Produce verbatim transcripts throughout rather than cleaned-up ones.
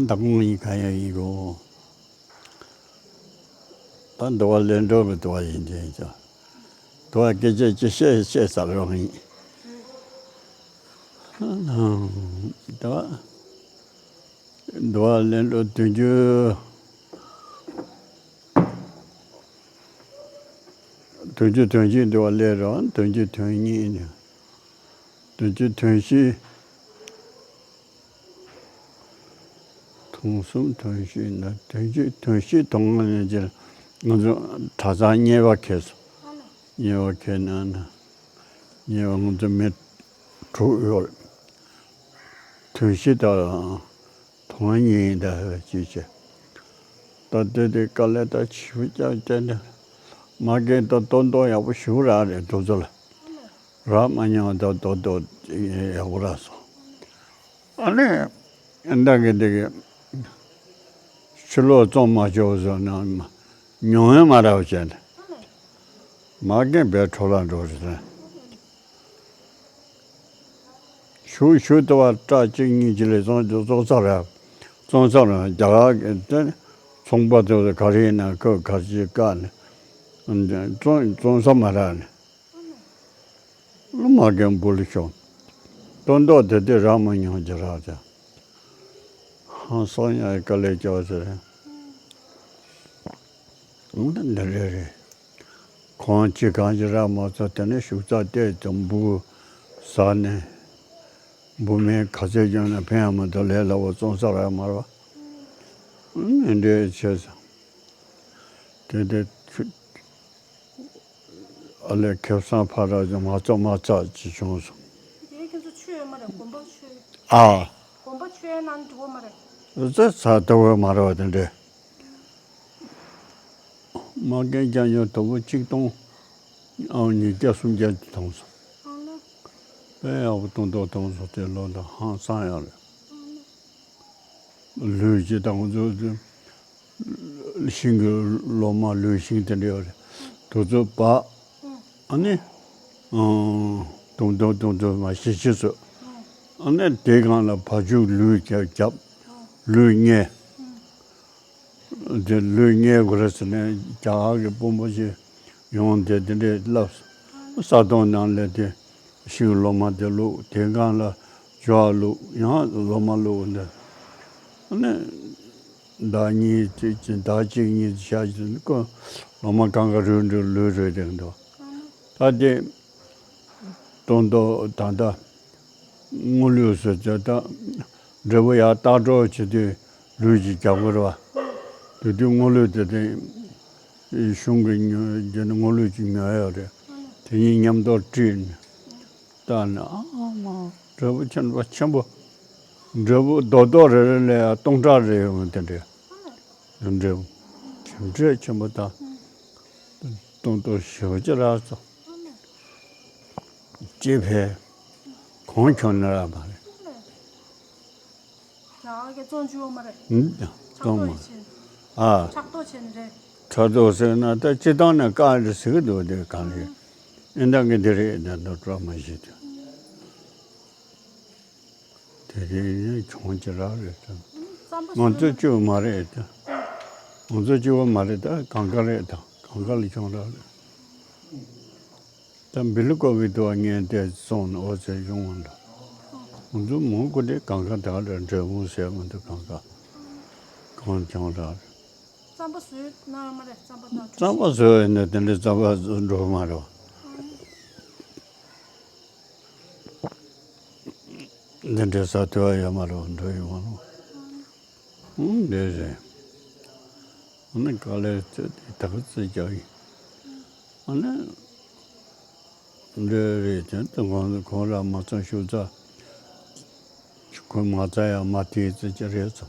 ད་ད་གུང་ཡིན་ག་ཡང་ཡིན་གོ། ད་འདུལ་བ་ལས་འགྲོ་གི་འདུལ་བ་ཡིན་དེ་ཡིན་ཀྱང་། འདུལ་བ་སྐད་ཆ་ཅི་བཤད་བཤད་ས་རང་ཡིན། ད་འདུལ་བ་ལས་འགྲོ་དོན་བརྒྱུད། དོན་བརྒྱུད་དོན་བཞི་འདུལ་བ་ལས་རང་དོན་བརྒྱུད་དོན་གཉིས་ནི། དོན་བརྒྱུད་དོན་བཞི། དོན་གསུམ་དོན་བཞི་ན་དོན་བརྒྱུད་དོན་བཞི་དོན་ལྔ་ནས་ཀྱི་ང་ཚོ་གྲྭ་ཚང་གཉེར་པ་ཁེལ་སོང་། གཉེར་པ་ཁེལ་ན་ན། གཉེར་པ་ང་ཚོ་མི་དྲུག་ཡོད། དོན་བཞི་དང་དོན་གཉིས་དང་ཅི་བྱེད། ད་དེ་དེ་དཀའ་ལས་ད་ཆེ་བོ་བརྒྱབ་བསྡད་ནས། མ་རྒན་ད་ཏོག་ཏོག་ཡག་པོ་ཞིག་རག་རེད་དུ་ཚོ་ལ། རག་མ་མྱོང་ད་ཏོག་ཏོག་ཡག་པོ་རག་སོང་། ཨ་ནི་ཨ་འདྲ་གི་འདི་གི་ཕྱི་ལོགས་བཙོང་མ་ཆོག་བཟོ་ན་ཉོ་ཡང་མ་རག་བྱས་ནས། མ་རྒན་བས་འཕྲོ་ལ་འགྲོ་རེད། ཞུ་ཞུ་ལྟ་བ་སྐྲ་གཅིག་གཉིས་ཀྱི་ལས་བཙོང་བཙོང་ས་རེད། བཙོང་ས་རེད་རྒྱ་གར་གྱི་དེ་ཚོང་པ་དེ་ཚོ་ག་རེ་ཡིན་ན་ཁོས་ག་རེ་བཀག་ནས་བཙོང་བཙོང་ས་མ་རག་ནས། ལོ་མ་རྒན་བུ་ལ་ཤོག་ཏོན་ཏོག་དེ་དེ་རག་མ་མྱོང་རྒྱུ་རག་ཅག་ཧང་སང་ཡ་དཀའ་ལས་བརྒྱབ་ཟེར། འདི་འདི་རེད་རེད། ཁོང་ཅི་གང་ཅི་རག་མ་ཚོ་དེ་ནས་ཤུགས་རྩ་གཏད་དུ་འབུ་ཟ་ནས། འབུ་མེད་ག་ཚད་བྱུང་ན་ཕན་ཡང་མ་ཐོགས་ལས་སླ་བོ་བཙོང་ས་རག་མ་རེད་བ། འདི་འདྲའི་བྱས་ས། དེ་དེ་ཆུ། ཨ་ལས་ཁེ་བཟང་ཕ་ར་ཅང་མ་རྩ་མ་རྩ་ཅི་བྱུང་སོང་། དེ་ཁྱེད་ཚོ་ཆོས་ཡོད་མ་རེད་དགོན་པ་ཆོས། ཨ། དགོན་པ་ཆོས་ནང་འགྲོ་བ་མ་རེད། རྩ་ཚ་ལྟ་བུ་མ་རེད་བ་དེ་འདྲས། མ་རྒན་རྒྱ་ཉོ་དོ་པོ་གཅིག་སྟོང་ཨང་ཉིས་བརྒྱ་སུམ་བརྒྱ་ཅིག་ཐོངས་སོང་། ཨང་ལ། དཔེ་ཡག་པོ་ཏོང་ཏོ་ཐོངས་སོང་དེ་ལོ་འདི་ཧང་སང་ཡག་རེད། ལུས་ཀྱི་དང་ཚོ་ཤིང་གི་ལོ་མ་ལུས་ཤིང་དེ་འདྲ་ཡོད་རེད། དུ་ཚོད་པ། ཨ་ནི། དུང་དུང་དུང་དུང་མ་ཤི་ཤི་ཚོད། ཨ་ནི་དེ་སྒང་ལ་བ་ཕྱུགས་ལུས་རྒྱབ་རྒྱབ། ལུས་ཉལ། དེ་ལུས་ཉལ་དགོས་རེད་ཟེར་ནས་རྒྱ་གར་གྱི་དཔོན་པོ་ཞིག་ཡོང་སྟེ་དེ་འདྲས་ལབ། ས་དོང་ནང་ལས་དེ་ཤིང་ལོ་མ་དེ་བླུགས། དེ་སྒང་ལ་ཇོ་བ་བླུགས། ཡང་ལོ་མ་བླུགས་འདི། ཨ་ནི་ཟླ་གཉིས་ཅིག་ཅིག་ཟླ་གཅིག་གཉིས་ཤར་གྱི་ཀོ་ལོ་མ་གང་ག་རུལ་འགྲོ་ལུས་རུལ་དེ་འདུག་ད་དེ། ཏོང་ཏོ་ད་ལྟ་སྔོ་ལུས་སུ་བྱས་ད་འབྲས་བུ་ཡར་ལྟ་གྲོགས་བྱེད་དུས་ལུས་ཀྱི་རྒྱབ་ཁུར་བ། དེ་དུས་སྔོ་ལུས་དེ་དེ་གཞུང་གི་ཉོ་རྒྱུ་ནི་སྔོ་ལུས་ཀྱི་ཉོ་ཡོད་རེད། དེ་གཉིས་མཉམ་དུ་དཀྲིས་ནས་བཏགས་ནས་ཨ་མ་འབྲས་བུ་ཆེན་པོ་ཆེན་པོ། འབྲས་བུ་རྡོག་རྡོག་རེ་རེ་ལ་ཡང་སྟོང་ཕྲག་རེ་ཡོང་དེ་འདྲས། འབྲས་བུ་ཆེན་ཁྲེ་ཆེན་པོ་དང་སྟོང་ཏོ་ཞེ་པོ་ཅིག་རག་སོང་། ཅེས་ཕེ། གོང་ཁྱོན་ནི་རག་མ་རེད། རྒྱ་གར་གྱི་བཙོང་བཅུག་པ་མ་རེད། ཨུམ། ཕྲག་བཙོང་དོག་མ་བྱེད། ཨ། ཕྲག་དོག་བྱེད་ནི་རེད། ཕྲག་དོག་ཟེར་ན་ད་སྤྱི་བཏང་ནས་བཀག་རེད་ཟེར་གི་འདུག་དེ་གང་རེད། ཨེ་འདྲ་གི་འདི་རེད་ད་འདི་བཀྲ་མ་ཤིས་དུས། དེ་རིང་ནི་གྱོང་ཅི་རག་རེད་ད། རྩམ་པ་ང་ཚོ་བཅུ་མ་རེད་ད། ང་ཚོ་བཅུ་བ་མ་རེད་ད་གང་ག་རེད་ད་གང་ག་ལ་གྱོང་རག་རེད། ད་བི་ལི་ཀོ་བི་དུ་བ་ངས་དེ་སོང་ནས་ཨོ་ཙེ་ཡོང་བ་འདྲ། ང་ཚོ་མོ་ཀུ་དེ་གང་ག་ད་རེད་འབྲས་བུ་ཟེར་མ་འདུག་གང་ག་གང་གྱོང་རག་རེད། རྩམ་པ་བཟོས་གནང་ཡོད་མ་རེད་རྩམ་པ་དང་གྲོ་རྩམ་པ་བཟོས་ཡོད་ནས་དེ་འདྲའི་རྩམ་པ་འགྲོ་མ་རེད་བ། འདི་འདྲའི་ས་དུ་བ་ཡོད་མ་རེད་བ་འགྲོ་ཡོད་མ་རེད་བ། ཨང་འདི་རེད། ཨ་ནི་ག་ལེར་ཚོད་དེ་ད་ག་ཚོད་རྒྱག་ཡིན། ཨ་ནི། འདྲ་རེད་དེ་ད་ཁོང་ཁོང་ར་མ་ཚང་ཤུགས་ཚ། ཁོ་མ་ཚ་ཡང་མ་དེའི་ཚེ་ཅི་རེད་ཚོ།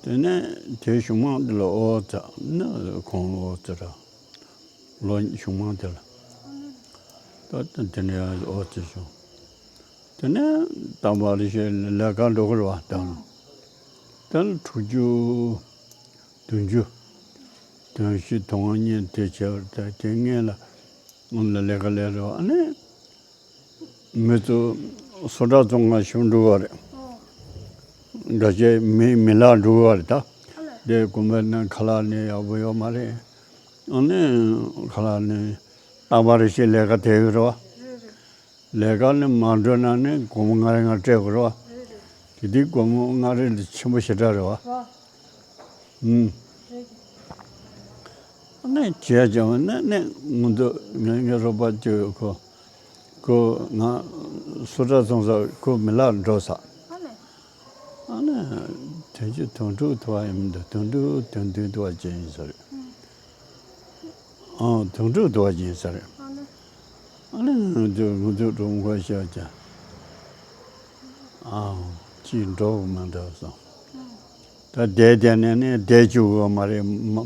དེ་ནས་དེ་གཞུང་མང་འདི་ལ་ཨོ་ཚ་ནི་ཁོང་ཨོ་ཚ་ར། ལོ་གཞུང་མང་དེ་ལ། ད་ལྟ་དེ་ནས་ཨོ་ཚ་བྱུང་། དེ་ནས་དམ་པ་ལ་ཞེས་ལས་ཀ་འགྲོ་གི་རེད་བ་དང་། དེ་ལ་དྲུག་ཅུ། བདུན་ཅུ། དོན་བཞི་དོན་གཉིས་དེ་བྱས་པ་རེད་དེ་སྔོན་ལ་ལ་ལས་ཀ་ལས་རེད་བ་ཨ་ནི། མི་ཚོ་སོ་ཊ་བཙོང་ང་ཞུ་འགྲོ་བ་རེད། འགའ་ཤས་མི་མི་ལག་འགྲོ་བ་རེད་ད། ཨ་ལས། དེ་དགོན་པ་ནང་ཁ་ལག་ནི་ཡག་པོ་ཡོད་མ་རེད། ཨ་ནི་ཁ་ལག་ནི་རྟག་པར་ཞིག་ལས་ཀ་དེ་ཡོད་རེད་བ། རེད་རེད། ལས་ཀ་ནི་མ་འགྲོ་ན་ནི་སྒོར་མོ་ལྔ་རེ་ལྔ་སྤྲད་དགོས་རེད་བ། རེད་རེད། དེ་དུས་སྒོར་མོ་ལྔ་རེ་འདི་ཆེན་པོ་ཞེ་དྲག་རེད་བ། རེད། ཨུམ། རེད། ཨ་ནི་བྱས་ཀྱང་ནི་ནི་ང་ཚོ་ངའི་ངའི་རོགས་པ་ཅིག་ཁོ་ཁོ་ང་སུ་དྲག་སོང་ས་ཁོ་མི་ལག་འགྲོ་ས། ཨ་ལས། ཨ་ནི་དོན་གཅིག་དོན་དྲུག་ཐུ་བ་ཡིན་མི་འདུག་དོན་དྲུག་དོན་བདུན་ཐུ་བ་ཅན་ཡིན་ས་རེད། ཨང་། དོན་དྲུག་ཐུ་བ་ཅན་ཡིན་ས་རེད། ཨ་ནི། ཨ་ནི་ང་ཚོ་ང་ཚོ་གྲོང་ཁོ་ཤོད་ཀྱང་ཨང་ཅིག་འགྲོ་གི་མ་འགྲོ་སོང་། ད་བསྡད་བསྡད་ནས་ནི་བསྡད་བཅུག་གི་མ་རེད། མ་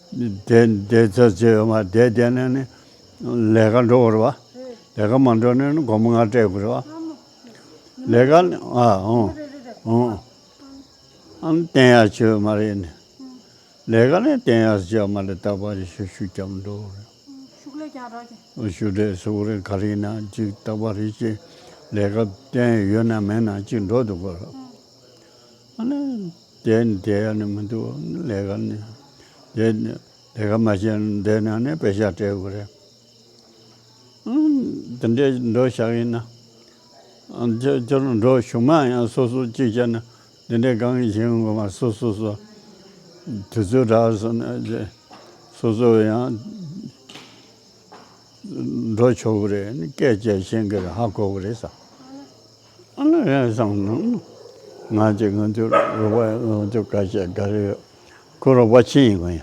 བསྡད་བསྡད་ཚར་བྱས་ཡོད་མ་བསྡད་བསྡད་ནས་ནི་ལས་ཀ་འགྲོ་དགོས་རེད་བ། ལས་ཀ་མ་འགྲོ་ནས་ནི་སྒོར་མོ་ལྔ་སྤྲད་དགོས་རེད་བ། ལས་ཀ་ནི་ཨ་ཨང་ཨང་། ཨང་བསྟན་ཡག་བྱོས་མ་རེད་ནི། ལས་ཀ་ནི་བསྟན་ཡག་བྱོས་མ་རེད། རྟག་པར་ཤུགས་ཤུགས་རྒྱབ་འགྲོ་རེད། ཤུགས་ལས་ཀྱང་རག་གི། ཤུགས་ལས་སུ་རེད་ག་རེ་ཡིན་ན་ཅིག་རྟག་པར་རེ་ཅིག་ལས་ཀ་བསྟན་ཡོད་ན་མེད་ན་ཅིག་འགྲོ་འདུག་གོ། ཨ་ནི་དེ་ནི་དེ་ཡག་ནི་མི་འདུག་ལས་ཀ་ནི་དེ་ནི་ལས་ཀ་མ་བྱས་ན་བསྡད་ན་ནི་པེ་ཤ་སྤྲད་དགོས་རེད། ཨང་། དེ་འདྲའི་འགྲོ་བཞག་ཡིན་ན། ཨང་། ཁྱོད་ཁྱོད་རང་འགྲོ་གཞུག་མ་ཡང་སོ་སོ་གཅིག་བྱས་ན་འདི་འདྲའི་གང་གི་བྱེད་དགོས་མ་སོ་སོ་སོ། དུས་ཚོད་འདྲ་སོང་ན་སོ་སོ་ཡང་འགྲོ་ཆོག་གི་རེད། སྐད་ཆ་ཤེས་གི་རེད། ཧ་གོ་གི་རེད་ས། ཨ་ལ་ཡ་བསམ་ནོ། ང་ཚོ་ང་ཚོ་རོགས་པ་ང་ཚོ་ཁ་ཤས་ག་རེ་ཡོད། ཁོ་རོགས་པ་ཆེན་ཡིན་གོ་ཡ།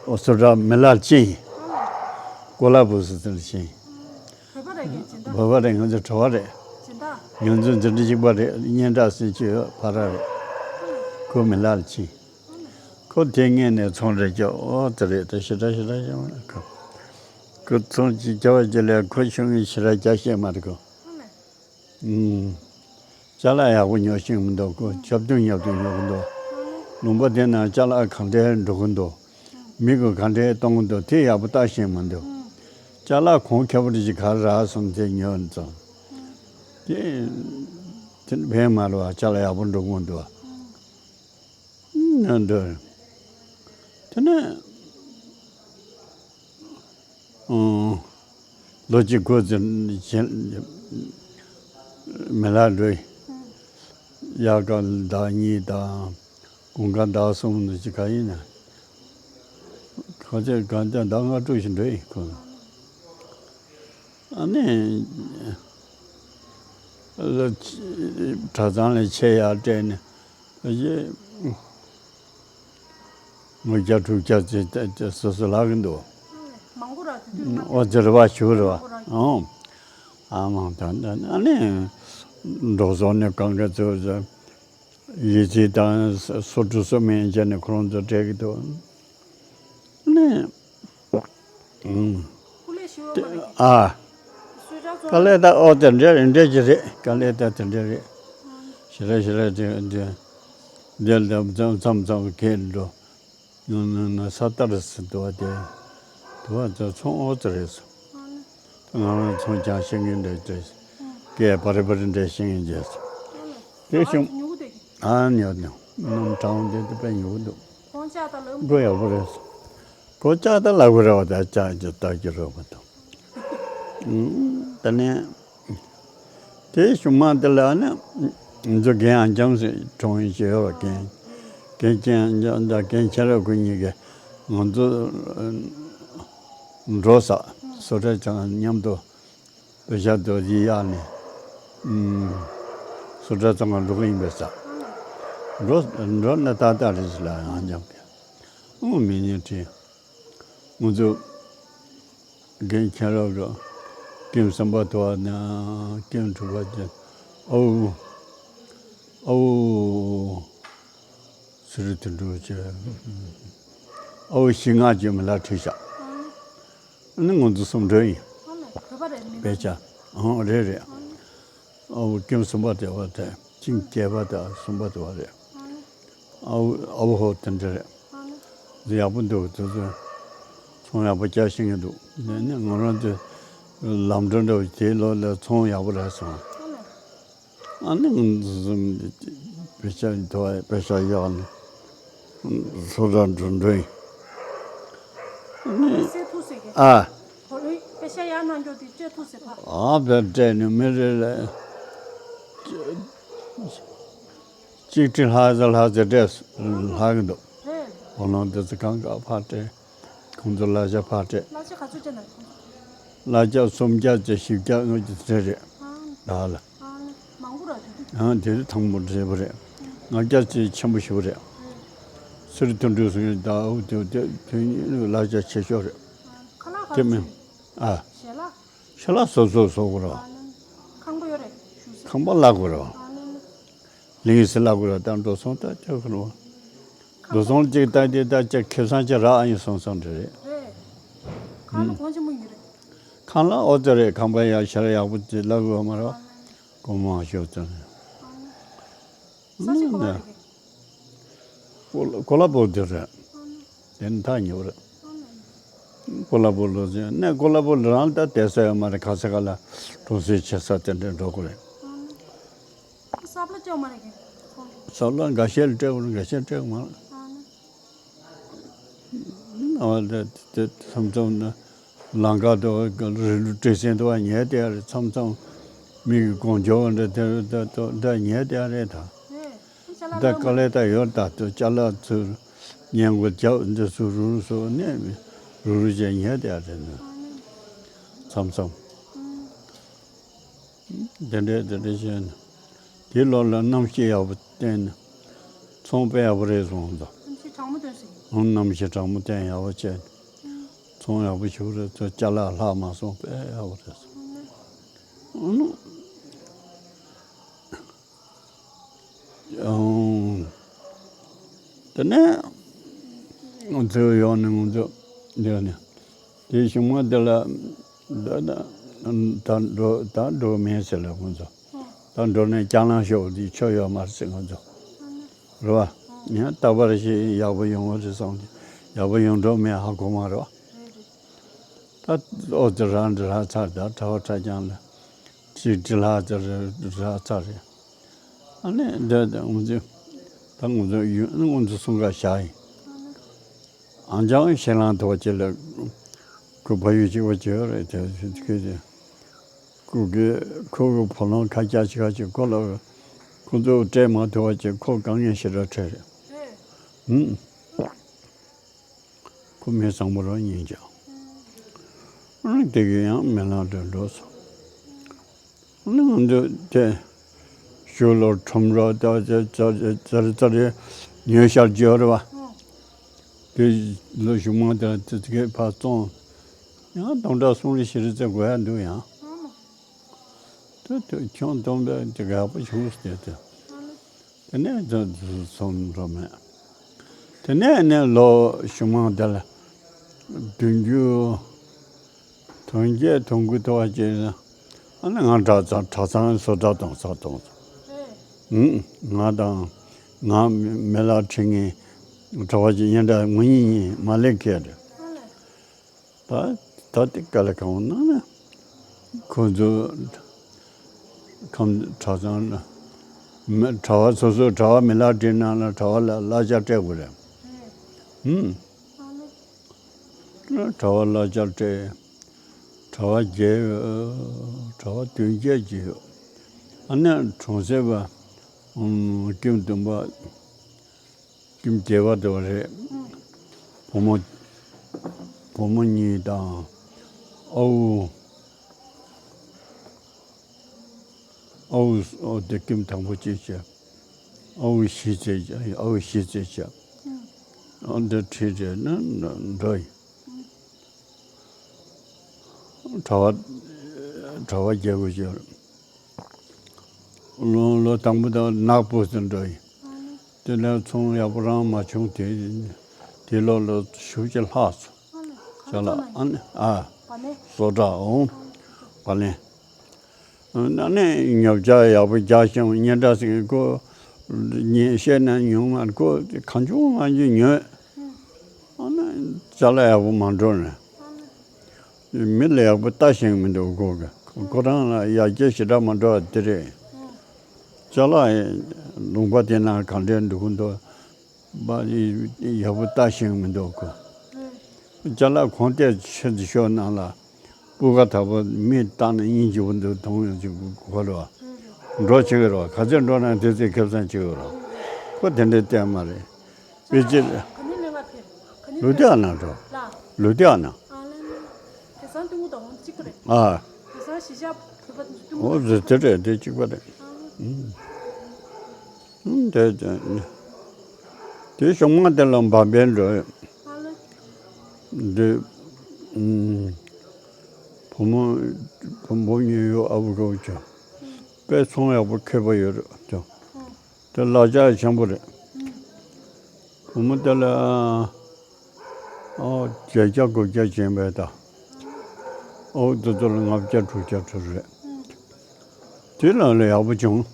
ཨོ་སོ་ཏྲ་མི་ལ་ཅི་ཡིན། ཀོ་ལ་བུ་སི་ཏི་ལ་ཅི་ཡིན། བོད་པ་རེད་ཀྱི་སྦྱིན་བདག་བོད་པ་རེད། ང་ཚོ་བྲོ་བ་རེད། སྦྱིན་བདག་ང་ཚོ་འཛིན་གྲྭ་གཅིག་པ་རེད། སྙན་གྲགས་ཟེར་གྱི་ཡོད་ཕ་ར་རེད། ཁོ་མི་ལ་ལ་ཅི་ཡིན། ཁོ་དེ་སྔས་ནས་ཚོང་རེད་ཀྱི་ཨོ་དེ་རེད་ད་ཞེ་དྲག་ཞེ་དྲག་ཞེ་དྲག་ཁོ་ཁོ་ཚོང་ཅི་བྱ་བ་ཅི་ལས་ཁོ་ཆུང་ངུའི་ཞེ་དྲག་རྒྱ་བཤད་མ་རེད་ཁོ། ཨུམ། ཅ་ལག་ཡག་པོ་ཉོ་ཤེས་མི་འདུག་ཁོ་ཆབ་གདུང་ཉབ་གདུང་ཉོ་གི་འདུག་ལུང་པ་དེ་ན་ཅ་ལག་གང་འདྲའི་འགྲོ་གི་འདུག་མི་གིས་གང་འདྲའི་གཏོང་གི་འདུག་དེ་ཡག་པོ་ལྟ་ཤེས་མི་འདུག་ཅ་ལག་གོང་ཁེ་པོ་ཅིག་ག་རེ་རག་སོང་དེ་ཉོས་ཙང་། དེ་དེ་ཕན་མ་རེད་བ། ཅ་ལག་ཡག་པོ་འགྲོ་གི་མི་འདུག་བ། ཨུམ། ན་འདྲ། དེ་ནས། ཨང་། ལོ་གཅིག་འགོར་ཚེ་གཞན་མི་ལ་འགྲོ་ཡི། དབྱར་ཁ་ཟླ་གཉིས་དང་དགུན་ཁ་ཟླ་གསུམ་ནང་ཅི་ག་ཡིན་ན། ཁ་ཚད་གང་ལྟར་ཟླ་ལྔ་དྲུག་ཞིག་འགྲོ་ཡི་ཁོ། ཨ་ནི། གྲྭ་ཚང་ལ་ཆེད་ཡར་སྤྲད་ནས། ཨ་ཡེ། ངོ་བརྒྱ་དྲུག་བརྒྱ་ཙམ་སོ་སོ་ལག་གི་འདུག་མང་པོ་ར་དེ་དུས་ཨོ་ཙི་རེད་བ་ཞུ་རེད་བ། ཨང་། ཨ་མང་ད་ཨ་ནི། འགྲོ་སོང་ནས་གང་ག་ཚོ་ཡི་ཚིག་དང་སོ་སོ་སོ་མིན་བྱས་ནས་ཁོ་རང་ཚོ་སྤྲད་ཀྱི་འདུག་ཨ་ནི། ཨང་། ཨ། དཀའ་ལས་ད་ཨོ་དེ་འདྲ་རེད། འདྲ་ཅི་རེད། དཀའ་ལས་ད་དེ་འདྲ་རེད། ཞེ་དྲག་ཞེ་དྲག་དེ་འདི་འདི་ལ་མཚམས་མཚམས་མཚམས་ཁེལ་འགྲོ། ཡང་ན་ན་ས་ལྟར་ཟེར་འདུག་བ་དེ། དུ་བ་ཚོ་ཚོང་ཨོ་ཙི་རེད་སོ། ང་རང་ཚོང་རྐྱང་བཤད་མཁན་འདྲ་འདྲ། སྐད་བ་རི་བ་རི་འདྲ་བཤད་མཁན་བྱས་སོ། དེ་བྱུང་། ཨ་ཉོ་ཉོ་གི་འདུག་ཨ་ཉོ་ཉོ། ནམ་གྲང་འདི་དེ་པས་ཉོ་གི་འདུག་ཁོང་ཅག་ད་ལོ། མགོ་ཡག་པོ་རེད་སོ། ཁོ་ལྕགས་རྟ་ལ་གོ་ར་བ་དང་ལྕགས་ཀྱི་རྟགས་ཀྱི་རོ་མ་གཏོགས། ཨུམ། དེ་ནས་དེའི་གཞུག་མ་དེ་ལ་ནི་ང་ཚོ་རྒན་ཨ་ལྕམ་ཟེར་གྲོངས་ཡིན་ཞེས་ཡོད་པ། རྒན་རྒན་ཁྱེད་ཨ་ལྕམ་དང་རྒན་ཁྱེད་ར་ཁོ་གཉིས་ཀྱིས་ང་ཚོ་འགྲོ་ས་སོ་ཊ་ཅང་མཉམ་དུ་པེ་ཤ་རྡོ་རྗེ་གཡར་ནས་ཨུམ། སོ་ཊ་ཚང་མ་འགྲོ་གི་ཡིན་པས་ས། འགྲོ་འགྲོ་ན་ཏག་ཏག་རེད་ཟེར་ལ་ཨ་ལྕམ་གྱིས། ཨོ་མི་ཉན་དྲིས། ང་ཚོ་རྒན་ཁྱེད་རང་གི་ཀེམ་གསུམ་པ་དུ་བ་ན་ཀེམ་དྲུག་པ་དེ་ཨའུ་ཨའུ་ཟེར་དུ་འགྲོ་ཆེ་ཨའུ་ཤི་ང་ཅེ་མི་ལ་ཁྲིད་བཞག་ཨ་ནི་ང་ཚོ་གསུམ་འགྲོ་ཡིན། བོད་པ་རེད་མི་པེ་ཆ་ཨང་རེད་རེད། ཨའུ་ཀེམ་གསུམ་པ་དེ་བ་དེ་ཅིང་སྐྱེས་པ་དང་གསུམ་པ་དེ་བ་རེད། ཨའུ་ཨའུ་ཧོ་དེ་འདྲ་རེད། འདི་ཡག་པོ་འདུག་དེ་ཚོ་ཚོང་ཡག་པོ་རྒྱག་ཤེས་ཀྱི་འདུག་དེ་ནས་ང་རང་ཚོ་ལམ་འགྲོ་འདྲ་བོ་དེའི་ལོགས་ལ་ཚོང་ཡག་པོ་རག་སོང་། ཨ་ནི་ང་ཚོ་བཟུམ་པེ་ཤ་དོ་པེ་ཤ་གཡོག་ནི་སོ་ར་འགྲོ་འགྲོ་ཡིན། ཨ་ནི་སེ་ཐུག་སེ་གེ། ཨ། ཁོ་ལོས་པེ་ཤ་ཡག་གནང་རྒྱུ་དེ་སྤྲད་ཐུག་སེ་ཕ། ཨ་བས་སྤྲད་ནི་མི་རེ་ལ་གཅིག་ཁྲི་ལྷག་ཙམ་ལྷག་ཙམ་སྤྲད་ལྷག་གི་འདུག་རེད། ཨོ་ནང་དེ་ཚོ་གང་ག་ཕར་སྤྲད། ཁོང་ཚོ་གླ་ཆ་ཕར་སྤྲད། གླ་ཆ་ག་ཚོད་སྤྲད་ན་ཁོང་ཚོ། གླ་ཆ་སུམ་བརྒྱ་ཙམ་བཞི་བརྒྱ་ལྔ་བརྒྱ་ཙམ་རེད། ཨང་། ད་ལ། ཨང་། མང་པོ་ར་དེ་དུས། ཨང་དེ་དུས་དང་པོ་འདྲ་པོ་རེད། ལྔ་བརྒྱ་ཙམ་ཆེན་པོ་ཞིག་རེད། ཨང་། སུ་རི་དོན་གྲུབ་སོང་ཡོད་ད་འུ་དེ་དེ་དེ་གླ་ཆ་ཆེ་ཤོས་རེད། ཨང་། ཁ་ལག་དེ་ག་མིན། ཚོད། ཨ། ཞལ་ལག་ཞལ་ལག་སོ་སོ་བཟོ་དགོས་ར། ཨ་ནི། ཁང་པ་ཡོད་རེད་ཞུ་ས། ཁང་པ་གླ་དགོས་ར། ཨ་ནི། ལིང་སི་ལ་གུ་ར་དང་འགྲོ་སོང་ད་ཅོ་ཁ་ནོ། འགྲོ་སོང་གཅིག་ད་དེ་ད་ཅིག་ཁེ་བཟང་ཅིག་རག་ཨ་ཡིན་སོང་སོང་འདྲ་རེད། རེད། ཁང་ལ་གོང་ཆེན་མོ་ཡོད་རེད། ཁང་ལ་ཨོ་ཙི་རེད། ཁང་པ་ཡག་ཤར་ཡག་པོ་ཅིག་ལ་གུ་མ་ར། གོང་མ་ཤོད་ཙི་རེད། ས་ཆ་ག་བ་རེད། ཀོ་ལ་པོ་དེ་རེད། དེ་ནི་ཐག་ཉེ་བོ་རེད། ཀོ་ལ་པོ་ལོ་ཟེར་ནས་ཀོ་ལ་པོ་རང་ད་བསྡད་ས་ཡོད་མ་རེད། ག་ས་ག་ལ་གྲོང་གསེབ་ཆེ་ས་དེ་འདྲ་འགྲོ་དགོས་རེད། སབ་ལ་ཅོག་མ་རེད་གི། སབ་ལ་འགའ་ཤས་ལ་སྤྲད་དགོས་རེད། འགའ་ཤས་སྤྲད་དགོས་མ་རེད། ཨ་དེ་དེ་མཚམས་མཚམས་ན་ལམ་ཁ་དུ་རི་ལུ་བྲེ་སེང་དུ་བ་ཉལ་བསྡད་རེད། མཚམས་མཚམས་མི་གི་གོང་ཇོ་བ་འདྲ་དེ་འདྲ་ཉལ་བསྡད་རེད་ད། ད་དཀའ་ལས་ད་ཡོད་ད། དུ་ཅ་ལག་ཚུར་ཉན་དགོས་རྒྱབ་འདི་ཚུར་རུ་རུ་སོ་ནས་རུ་རུ་བྱས་ཉལ་བསྡད་རེད་ན། མཚམས་མཚམས། དེ་འདྲས་དེ་འདྲས་བྱས་ནས། དེ་ལོ་ལ་གནམ་གཤིས་ཡག་པོ་བསྟན་ནས། ཚོང་དཔེ་ཡག་པོ་རེད་སོང་ད། གནམ་གཤིས་གྲང་མོ་བསྟན་སོང་། ཨང་། གནམ་གཤིས་གྲང་མོ་བསྟན་ཡག་པོ་བྱས་ནས། ཚོང་ཡག་པོ་ཞིག་རེད། ཚོ་ཅ་ལག་ལྷག་མ་སོང་། དཔེ་ཡག་པོ་རེད་སོང་། ཨང་། ཨང་། དེ་ནས་ང་ཚོ་ཡོང་ནས་ང་ཚོ་འདིར་ནས་དེའི་གཞུག་མ་དེ་ལ་ད་ད་ད་འགྲོ་ད་འགྲོ་མེད་ཟེར་ལ་ང་ཚོ་ད་འགྲོ་ནས་སྐྱག་ལང་ཤོར་དེ་ཆོ་ཡོད་མ་རེད་ཟེར་ང་ཚོ་རེད་བ། ཡང་རྟག་པར་ཞིག་ཡག་པོ་ཡོང་བ་རེད་བསམ་གྱི། ཡག་པོ་ཡོང་འགྲོ་མེད་ཧ་གོ་མ་རེད་བ། ད་ཨོ་ཙི་རང་འདྲི་རག་ཚར། ད་གྲྭ་བ་གྲྭ་རྐྱང་ལ་ཅིག་འདྲི་ལྷག་ཙི་རག་ཚར་རེད། ཨ་ནི་འདི་འདི་ང་ཚོ་ད་ང་ཚོ་ཡུལ་ང་ཚོ་སུང་ག་བཞག་ཡིན། ཨང་ཅང་ཤེས་ལང་དོ་ཅི་ལ་ཁོ་ཕ་ཡུལ་གཅིག་པ་བྱེད་ཡོད་རེད། དེ་ཁོས་དེ་ཁོ་གི་ཁོ་གི་བུ་ལོན་ཁ་རྒྱ་ཅིག་ཁ་ཅིག་ཁོ་ལ་ཁོ་ཚོ་སྤྲད་མ་ཐུབ་པ་ཅིག་ཁོ་དཀའ་ངལ་ཞེ་དྲག་འཕྲད་རེད། ཧུམ། ཁོ་མི་བཟང་པོ་རང་ཡིན་ཀྱང་། ཨ་ནི་དེ་གི་ཡང་མི་ལང་དུ་འགྲོ་སོང་། ཨ་ནི་ང་ཚོ་དེ་ཞོ་ལོ་ཁྲོམ་ར་ད་ཙ་ཙ་ཙ་རེ་ཉོས་ཤར་རྒྱུ་རེད་བ། དེ་ལོ་གཞུག་མ་དེ་དེ་གའི་ཕར་བཙོང་། ཡང་སྟོང་ཕྲག་གསུམ་རེ་བཞི་རེ་ཙམ་དགོས་ཡ་འདུག་ཡང་། དེ་དེ་ཁྱོད་སྟོང་པའི་དེ་ག་པོ་བྱུང་སྟེ་དེ། དེ་ནས་ཚོ་སོང་འགྲོ་མེད། དེ་ནས་ནས་ལོ་གཞུག་མ་དེ་ལ་བདུན་ཅུ་དོན་བརྒྱད་དོན་དགུ་དེ་བ་ཅིག་ལ་ཨ་ནི་ང་གྲྭ་ཚང་གྲྭ་ཚང་བཟོ་གྲྭ་གཏོང་ས་གཏོང་ས། ཨུ། ང་དང་ང་མི་ལ་ཁྲི་ངན་གྲྭ་བ་ཅིག་ཡིན་འདྲ་ངུ་ཡིན་ཡིན་མ་ལེགས་ཁེལ་རེད། ད་ད་དེ་ག་ལ་གང་ན་ན་ཁོ་ཚོ་ཁམས་གྲྭ་ཚང་ལ་མི་གྲྭ་བ་སོ་སོ་གྲྭ་བ་མི་ལ་བྲིས་ན་ལ་གྲྭ་བ་ལ་གླ་ཆ་སྤྲད་དགོས་རེད། ཧུམ། གྲྭ་བ་གླ་ཆ་སྤྲད། གྲྭ་བ་བརྒྱད་ཡོད། གྲྭ་བ་བདུན་བརྒྱད་ཅིག་ཡོད། ཨ་ནི་གྲོང་གསེབ་པ་ཀུན་བདུན་པ། ཀུན་རྒྱལ་བ་དེ་བ་རེད། བུ་མོ་བུ་མོ་གཉིས་དང་ཨ་ཁུ་ཨ་ཁུ་ཨོ་དེ་ཀུན་དང་པོ་གཅིག་བྱས། ཨ་ཁུ་བཞི་བྱས་ཨ་ཁུ་བཞི་བྱས་བྱས། ཨ་འདི་ཁྲིད་བྱས་ན་འགྲོ་ཡིན། གྲྭ་བ་གྲྭ་བ་རྒྱལ་པོ་ཅིག་ལོ་ལོ་དང་པོ་དང་ནག་པོ་ཟེར་འགྲོ་ཡིན། དེ་ལས་ཚོང་ཡག་པོ་རང་མ་བྱུང་། དེ་དེ་ལོ་ལོ་ཞུ་ཅི་ལྷག་སོང་། ཅ་ལག་ཨ་ནི་ཨ་བཟོ་གྲྭ་འོང་བ་ལེན། ཨ་ནི་ཉོ་ཆ་ཡག་པོ་རྒྱག་ཤོང་། སྙན་གྲགས་ཟིན་ཁོ་ཉན་བཤད་ན་ཉུང་མ་ཁོ་གང་བྱུང་མང་བྱུང་ཉོས། ཨ་ནི་ཅ་ལག་ཡག་པོ་མ་འགྲོ་ནས། མི་ལ་ཡག་པོ་ལྟ་ཤེས་མི་འདུག་ཁོ་གི་ཁོ་རང་ལ་ཡར་རྒྱས་ཞེ་དྲག་མ་འགྲོ་བ་དེ་རེད། ཅ་ལག་ལུང་པ་དེ་ན་ག་འདྲས་འདུག་འདུག་པ། ཡག་པོ་ལྟ་ཤེས་མི་འདུག་གོ། ཅ་ལག་གོང་གཏད་ཕྱིན་ཤོག་ནང་ལ་སྤུས་ཀ་དག་པོ་མི་བཏང་ན་སྙིང་རྗེ་པོ་འདུག་མཐོང་ཡོང་ཅིག་གོ་ལ། འགྲོ་བྱེད་ཀྱི་རེད་བ། ག་ཚོད་འགྲོ་ན་དེ་ཚོད་ཁེ་བཟང་བྱེད་ཀྱི་རེད་བ། ཁོ་དེ་འདྲས་བལྟས་མ་རེད། དཔེ་ཅིག་ལུ་ཏི་ཨ་ན་འགྲོ། ལུ་ཏི་ཨ་ན། ཨ། འོ་ཟེར་དེ་རེད། དེ་གཅིག་པ་རེད། ཨ། དེ་དེ་ཞོགས་མ་དེ་ལ་འབའ་འབའ་འགྲོ། དེ་བུ་མོ་བུ་མོ་གཉིས་ཡོད། ཨ་བུ་ག་བུ་ཆ་དཔེ་ཚོང་ཡག་པོ་མཁས་པ་ཡོད་རེད། དེ་ལག་ཆ་ཆེན་པོ་རེད། བུ་མོ་དེ་ལ་ཨོ་བརྒྱད་བརྒྱ་དགུ་བརྒྱ་བྱིན་པས་ད། ཨོ་དེ་ཚོ་ལ་ལྔ་བརྒྱ་དྲུག་བརྒྱ་ཚོད་རེད། དེ་ལ་ལ་ཡག་པོ་བྱུང་།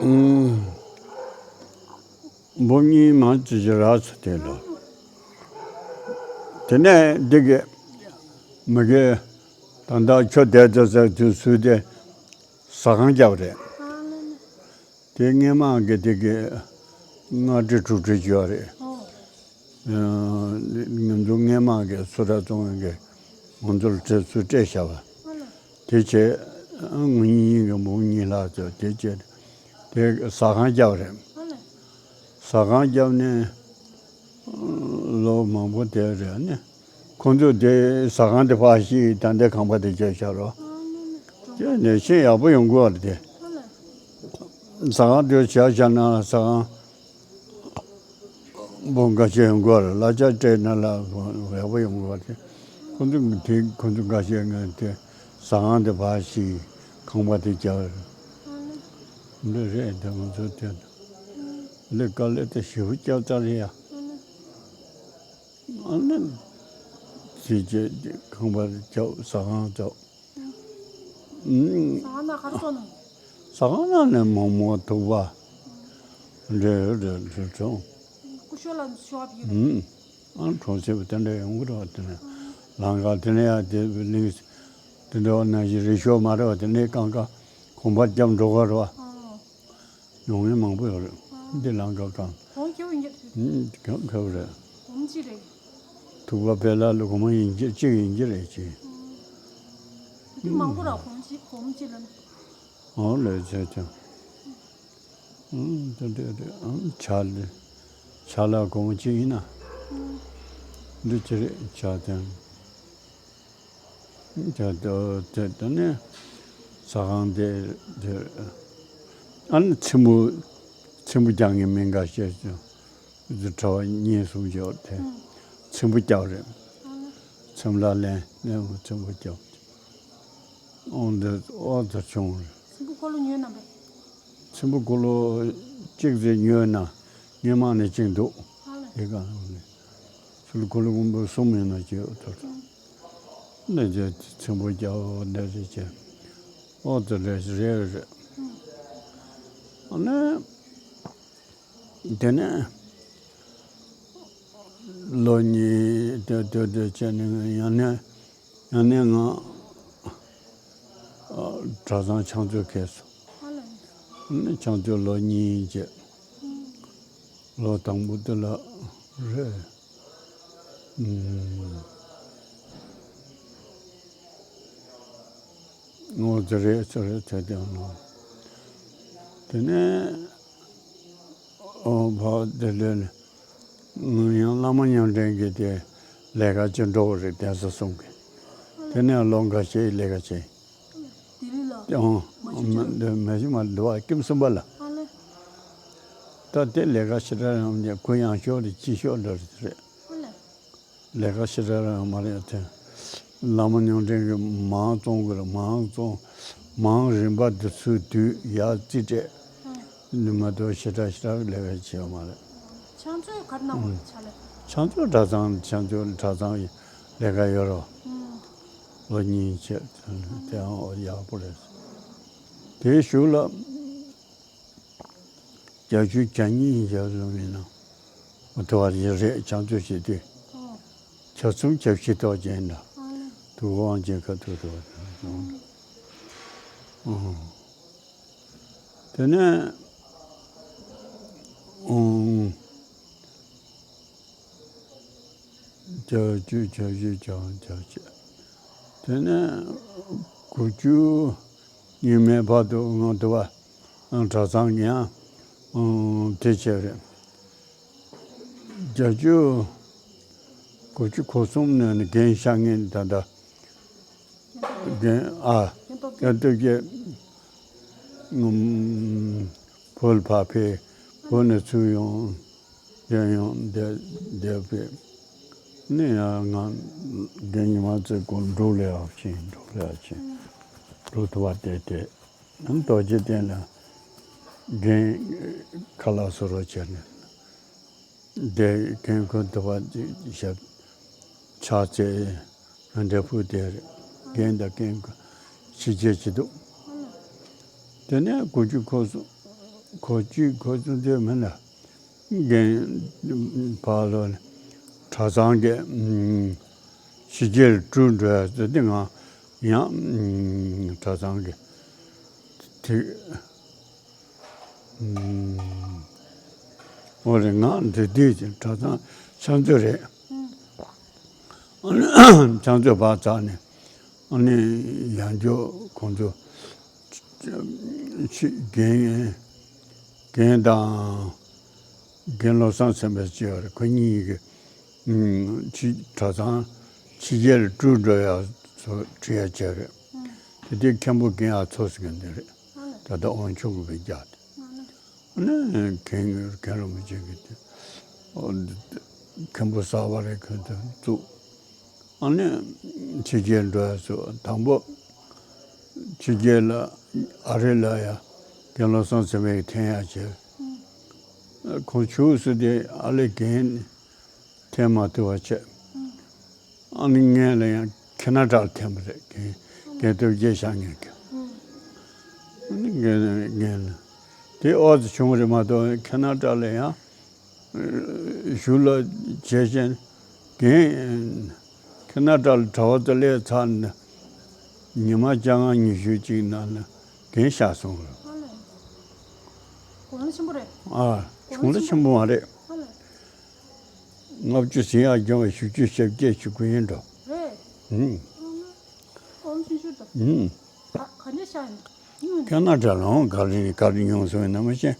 ཨུམ། འབུམ་གཉིས་མང་ཙི་ཙི་རག་སོང་དེ་ལོ། དེ་ནས་འདི་གི་མི་གི་ད་ལྟ་ཁྱོད་བསྡད་ཙ་ཙ་དུས་ཚོད་དེ་ཟ་ཁང་རྒྱབ་རེད། དེ་སྔས་མ་གི་དེ་གི་ལྔ་ཁྲི་དྲུག་ཁྲི་ཡོད་རེད། ཨོ། ང་ཚོ་སྔས་མ་གི་སུ་ར་བཙོང་གི་ང་ཚོར་དེ་ཚོ་སྤྲད་བཞག་པ། ཨ་ལ། དེ་བྱས་ང་གཉིས་གཉིས་ཀྱི་འབུམ་གཉིས་ལྷག་ཙམ་དེ་བྱས་དེ་ཟ་ཁང་བརྒྱབ་རེད། ཨ་ལ། ཟ་ཁང་བརྒྱབ་ནས་ལོ་མང་པོ་དེ་རེད་ནས། ཁོང་ཚོས་དེ་ཟ་ཁང་དེ་ཕར་བཤིག་ད་ལྟའི་ཁང་པ་དེ་བརྒྱབ་བཞག་རོགས། ཨ་ལ་ལ། བྱས་ནས་ཤིང་ཡག་པོ་ཡོང་གི་བ་རེད་དེ། ཨ་ལ། ཟ་ཁང་དེ་བྱས་བཞག་ན་ཟ་ཁང་འབུམ་འགའ་ཤས་ཡོང་གི་བ་རེད། གླ་ཆ་སྤྲད་ན་ལ་ཡག་པོ་ཡོང་གི་བ་རེད། ཁོང་ཚོ་དེ་ཁོང་ཚོ་འགའ་ཤས་ངས་དེ་ཟ་ཁང་དེ་ཕར་བཤིག་ཁང་པ་དེ་བརྒྱབ་རེད། འདི་རེད་དེ་ང་ཚོ་དེ་ལས་དཀའ་ལས་དེ་ཞེ་པོ་བརྒྱབ་ཚར་རེད་ཡ། ཨ་ནི། ཅི་བྱེད་ཁང་པ་བརྒྱབ། ཟ་ཁང་བརྒྱབ། ཨུམ། ཟ་ཁང་ནང་ག་རེ་བཙོང་ནོ། ཟ་ཁང་ནང་ནས་མོག་མོག་ཐུག་པ། འདྲེ་འདྲེ་འདྲེ་བཙོང་། སྐུ་ཞབས་ལ་ཞོ་བ་ཡོད། ཨུམ། ཨ་གྲོང་གསེབ་དེ་འདྲ་ཡོང་གི་རེད་བ། དེ་ནས་ལམ་ཁ་དེ་ནས་ཡར་དེ་གླིང་དེ་འདྲ་བ་ནང་བཞིན་རི་ཤོག་མ་རེད་བ། དེ་ནས་གང་ག་གོམ་པ་བརྒྱབ་འགྲོ་གི་རེད་བ། ཨོ། ཡོང་མཁན་མང་པོ་ཡོད་རེད། ཨ། འདི་ལམ་ཁ་གང་། གོང་ཁེ་པོ་ཡིན་གྱི་རེད། ཨུམ། གང་ཁེ་པོ་རེད། སྒོར་མོ་གཅིག་རེད། ཐུག་པ་བལ་ལ་ལ་སྒོར་མོ་ཡིན་གྱི་གཅིག་ཡིན་གྱི་རེད་ཅེས། ཨ། དེ་དུས་མང་པོ་ར་སྒོར་མོ་གཅིག་སྒོར་མོ་གཅིག་ལ། ཨོ་ལས་བྱས་ཀྱང་། ཨུམ། དེ་འདྲ་རེད། ཨུམ། ཇ་ལ་ཇ་ལ་སྒོར་མོ་གཅིག་ཡིན་ན། ཨུམ། འདི་ཅི་རེད་ཇ་དང་། དེ་དེ་དེ་དེ་ནས་ཟ་ཁང་དེ་དེ་ཨ་ནི་ཚེམ་བུ་ཚེམ་བུ་རྒྱག་མཁན་མི་འགའ་ཤས་ཀྱིས་གྲྭ་པ་གཉིས་གསུམ་ཅིག་ཡོད་དེ། ཨུམ། ཚེམ་བུ་རྒྱག་རེད། ཨ་ནི། ཚེམ་ལ་ལེན་ལེན་ཚེམ་བུ་རྒྱག་ཨོ་འདི་ཨོ་ད་བྱུང་རེད། ཚེམ་བུ་འཁོར་ལོ་ཉོས་ན་བས། ཚེམ་བུ་འཁོར་ལོ་གཅིག་ཙམ་ཉོས་ན་སྔོན་མ་ནས་གཅིག་འདུག་ཨ་ལས། དེ་ག་ལ་ནས་ཚེམ་བུ་འཁོར་ལོ་དགུ་པོ་གསུམ་ཡིན་ན་བྱེད་ཐུབ། ཨུམ། ནས་བྱས་ཚེམ་བུ་རྒྱག་འོ་འདི་རེད་བྱས། ཨོ་དེ་རེད་རེད་རེད། ཨུམ། ཨ་ནི་དེ་ནས་ལོ་གཉིས་དེ་དེ་དེ་བྱས་ནས་ཡང་ནས། ཡང་ནས་ང་གྲྭ་ཚང་ཕྱག་མཛོད་ཁེལ་སོང་། ཨ་ལ། ཕྱག་མཛོད་ལོ་གཉིས་བྱས། ལོ་དང་པོ་དེ་ལ་རེད། ངོ་ཚ་རེད་ཚ་རེད་ཚ་དེ་ལོ། དེ་ནས་ཨོ་བ་དེ་ལས། ང་ཡང་བླ་མ་ཉང་བྲན་གྱི་དེ་ལས་ཀ་ཅིག་འགྲོ་བ་རེད། གདན་ས་གསུམ་གྱི། དེ་ནས་ལོ་འགའ་ཤས་ལས་ཀ་བྱས། ལྡི་ལི་ལ། ཨང་། མ་ཤི་ཅི་ལ། འདི་མ་ཤི་མ་འདི་བ་ཀིམ་སུམ་པ་ལ། ཨ་ལེ། ད་དེ་ལས་ཀ་ཞེ་དྲག་རང་ཉེ་གུ་ཡངས་ཤོས་རེད། སྐྱིད་ཤོས་འདྲ་རེད། ཨ་ལེ། ལས་ཀ་ཞེ་དྲག་རང་མ་རེད་དེ། བླ་མ་ཉང་བྲན་གྱི་མང་བཙོང་དགོས་རེད། མང་བཙོང་། མང་རིམ་པ་འདི་ཚོའི་དུས་ཡར་རྩིས་སྤྲད། ཨ། ནི་མ་གཏོགས་ཞེ་དྲག་ཞེ་དྲག་ལས་ཀ་བྱས་ཡོད་མ་རེད། ཕྱག་མཛོད་ག་རེ་གནང་བ་རེད་ཕྱག་ལས། ཕྱག་མཛོད་གྲྭ་ཚང་ཕྱག་མཛོད་གྲྭ་ཚང་ལས་ཀ་ཡོད་རོགས། ཨུམ། ལོ་གཉིས་བྱས་དེའང་ཡག་པོ་རེད། དེའི་གཞུག་ལ་བརྒྱད་ཅུ་གྱ་གཉིས་ཡར་ལོ་མིན་ན་འོ་དེ་བར་ཡིན་རེད། ཕྱག་མཛོད་བྱེད་དུས། ཨོ། གྱ་གསུམ་གྱ་བཞི་ཐོག་ཅན་འདྲ། ཨ་ལེ། དུ་དབང་ཅན་ཁ་ཐུག་ཐུག་པ་དང་། དེ་ནས་ཨང་། བྱ་བྱེད་བྱ་བྱེད་བྱ་བྱ་བྱེད། དེ་ནས་དགུ་བཅུ་ཡས་མས་བར་དུ་ང་དུ་བ་གྲྭ་ཚང་གི་ཡང་དེ་བྱས་རེད། བརྒྱད་ཅུ། དགུ་བཅུ་གོ་གསུམ་ནས་ནི་རྒན་ཤ་ངན་ད་ལྟ་རྒན་ཨ་རྒན་སྟོབས་རྒྱལ་ངམ་བོད་ལ་ཕར་ཕེབས། བོད་ནས་ཚུར་ཡོང་། རྒན་ཡོང་བསྡད་བསྡད་པས། ནི་ཡང་ང་རྒན་ཉི་མ་ཚེ་སྐོར་འབྲུག་ལ་ཡར་ཕྱིན། འབྲུག་ལ་ཡར་ཕྱིན། འབྲུག་ཏུ་བ་བསྡད་དེ། རྡོ་རྗེ་གདན་ལ་རྒན་ཁ་ལག་བཟོ་རོགས་བྱས་ནས་བསྡད། རྒན་ཁོ་དུ་བ་ཞབས་ཕྱག་འཚལ་ང་འབྲས་བུ་དེར་རྒན་དང་རྒན་ཁོ་ཕྱི་རྒྱལ་གྱི་འདུག་དེ་ནས་དགུ་བཅུ་གོ་གསུམ་གོ་གཅིག་གོ་གསུམ་དེ་མིན་ལ། རྒན་ཕར་ལོག་ནས་གྲྭ་ཚང་གི་ཕྱི་རྒྱལ་སྤྲུལ་འགྲོ་ཡ་ཟེར་དེ་ང་ཡང་གྲྭ་ཚང་གི་དེ་འོ་རེད། ང་འདི་དུས་ཀྱི་གྲྭ་ཚང་ཕྱག་མཛོད་རེད། ཕྱག་མཛོད་ཕར་བཙལ་ནས་ཨ་ནི་ཡང་བསྐྱར་ཁོང་ཚོ་ཕྱི་རྒན་རྒན་དང་རྒན་བློ་བཟང་ཚེ་དཔལ་ཅེས་པ་རེད། ཁོ་གཉིས་ཀྱིས་ཕྱི་གྲྭ་ཚང་ཕྱི་རྒྱལ་སྤྲུལ་འགྲོ་ཡ་ཚོ་ཁྲིད་ཡ་བྱས་རེད། དེ་དུས་མཁན་པོ་རྒན་ཨ་ཚོ་ཟེར་མཁན་དེ་རེད། ད་ལྟ་དབང་ཕྱུག་གི་བེད་རྒྱག་དེ། ཨ་ནི་རྒན་རྒན་རིན་པོ་ཆེ་གིས་དེ་མཁན་པོ་གསར་པ་རེ་ཁོས་དེ་བཙུགས། ཨ་ནི་ཕྱི་རྒྱལ་འགྲོ་ཡ་ཚོ་དང་པོ་ཕྱི་རྒྱལ་ལ་ཨ་རི་ལ་ཡ་རྒན་བློ་བཟང་ཚེ་དཔལ་གྱིས་འཐེན་ཡ་བྱས། ཁོང་ཆུང་སུ་དེ་ཨ་ལེ་རྒན་འཐེན་མ་ཐུབ་པ་བྱས། ཨ་ནི་ངས་ལ་ཡང་ཁེ་ན་ཌ་ལ་འཐེན་པ་རེད། རྒན་རྒན་སྟོབས་རྒྱལ་ཤ་ངན་གྱིས། ཨ་ནི་རྒན་རྒན་ལ་དེ་ཨོ་ཙི་བྱུང་བ་རེད་མ་གཏོགས་ཁེ་ན་ཌ་ལ་ཡང་ཞུ་ལ་བྱས་ཤིང་རྒན་ཁེ་ན་ཌ་ལ་གྲྭ་པ་དུ་སླེབས་ཚར་ནས་ཉི་མ་བཅོ་ལྔ་ཉི་ཤུ་ཅིག་ནང་ལ་རྒན་གཤགས་སོང་རེད། ཨ་ལས། གོང་ལ་ཆེན་པོ་རེད། ཨ། གོང་ལ་ཆེན་པོ་མ་རེད། ཨ་ལས། ལྔ་བཅུ་ཟིན་ཡར་སྦྱོང་བའི་བཞི་བཅུ་ཞེ་བརྒྱད་ཅིག་དགོས་ཡིན་འགྲོ། རེད། ཨུམ། ཨོམ་ཆུང་ཆུང་དང་། ཨུམ། ད་ག་འདྲ་ཤག་ཡིན། ཁེ་ན་ཌ་ལ་འོང་ག་རེ་ག་རེ་ཉུང་སོང་ཡིན་ན་མ་ཤེས།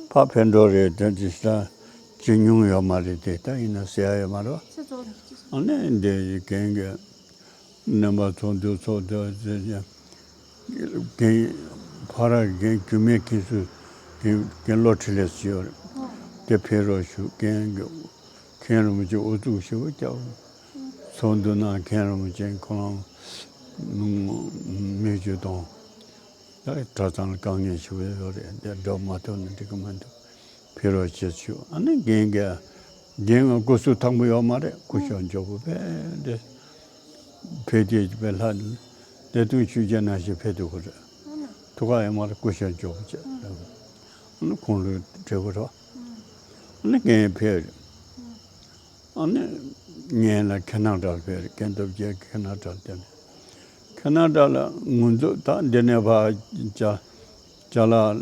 ཕ་ཕན་འགྲོ་རེད། དེ་དེ་ལྟ་ཅི་ཉུང་ཡོད་མ་རེད། དེ་ལྟ་ཡིན་ན་ཟེར་ཡ་ཡོད་མ་རེད། ཚེ་གཙོ་བོ་ཅི་སོང་། ཨ་ནི་འདི་རྒན་གྱི་རྣམ་པ་ཚོགས་འདུ་ཚོགས་འདུ་ཟེར་ཡ། རྒན་ཕ་ར་རྒན་རྒྱུད་སྨད་མཁན་ཟུར་རྒན་རྒན་བློ་འཕྲིན་ལས་ཟེར་ཡོད་རེད། དེ་ཕེབས་རོགས་ཞུ། རྒན་གྱི་མཁན་རིན་པོ་ཆེ་ཨུ་ཚུགས་ཞེ་པོ་རྒྱབ། ཚོགས་འདུ་ནང་མཁན་རིན་པོ་ཆེ་ཁོ་རང་མིག་ཆུ་གཏོང་། ད་གྲྭ་ཚང་ལ་དཀའ་ངལ་ཞེ་པོ་ཡོད་རེད། འདིར་འགྲོ་མ་ཐུབ་ན་འགྲིག་གི་མི་འདུག་ཕེབས་རོགས་བྱེད་ཞུ། ཨ་ནི་རྒན་གྱིས་རྒན་ང་སྐུ་གཟུགས་ཐང་པོ་ཡོད་མ་རེད། སྐུ་ཞབས་མགྱོགས་པོ་ཕེབས་འདི་ཕེབས་དེ་ཕེབས་ལྷ་ལས་དུང་ཆོས་རྒྱལ་ནང་བཞིན་ཕེབས་འདུག་གོ་རེད། ཐུགས་ཁག་ཡོད་མ་རེད། སྐུ་ཞབས་མགྱོགས་པོ་བྱས། ཨ་ནི་ཁོང་ལ་འབྲེལ་བ་རོགས། ཨ་ནི་རྒན་ཕེབས་རེད། ཨ་ནི་ངས་ལ་ཁེ་ན་ཌ་ལ་ཕེབས་རེད། རྒན་སྟོབས་རྒྱལ་ཁེ་ན་ཌ་ལ་བསྡད་ནས། ཁེ་ན་ཌ་ལ་ང་ཚོ་ད་འདི་ནས་ཕར་ཅ་ཅ་ལག་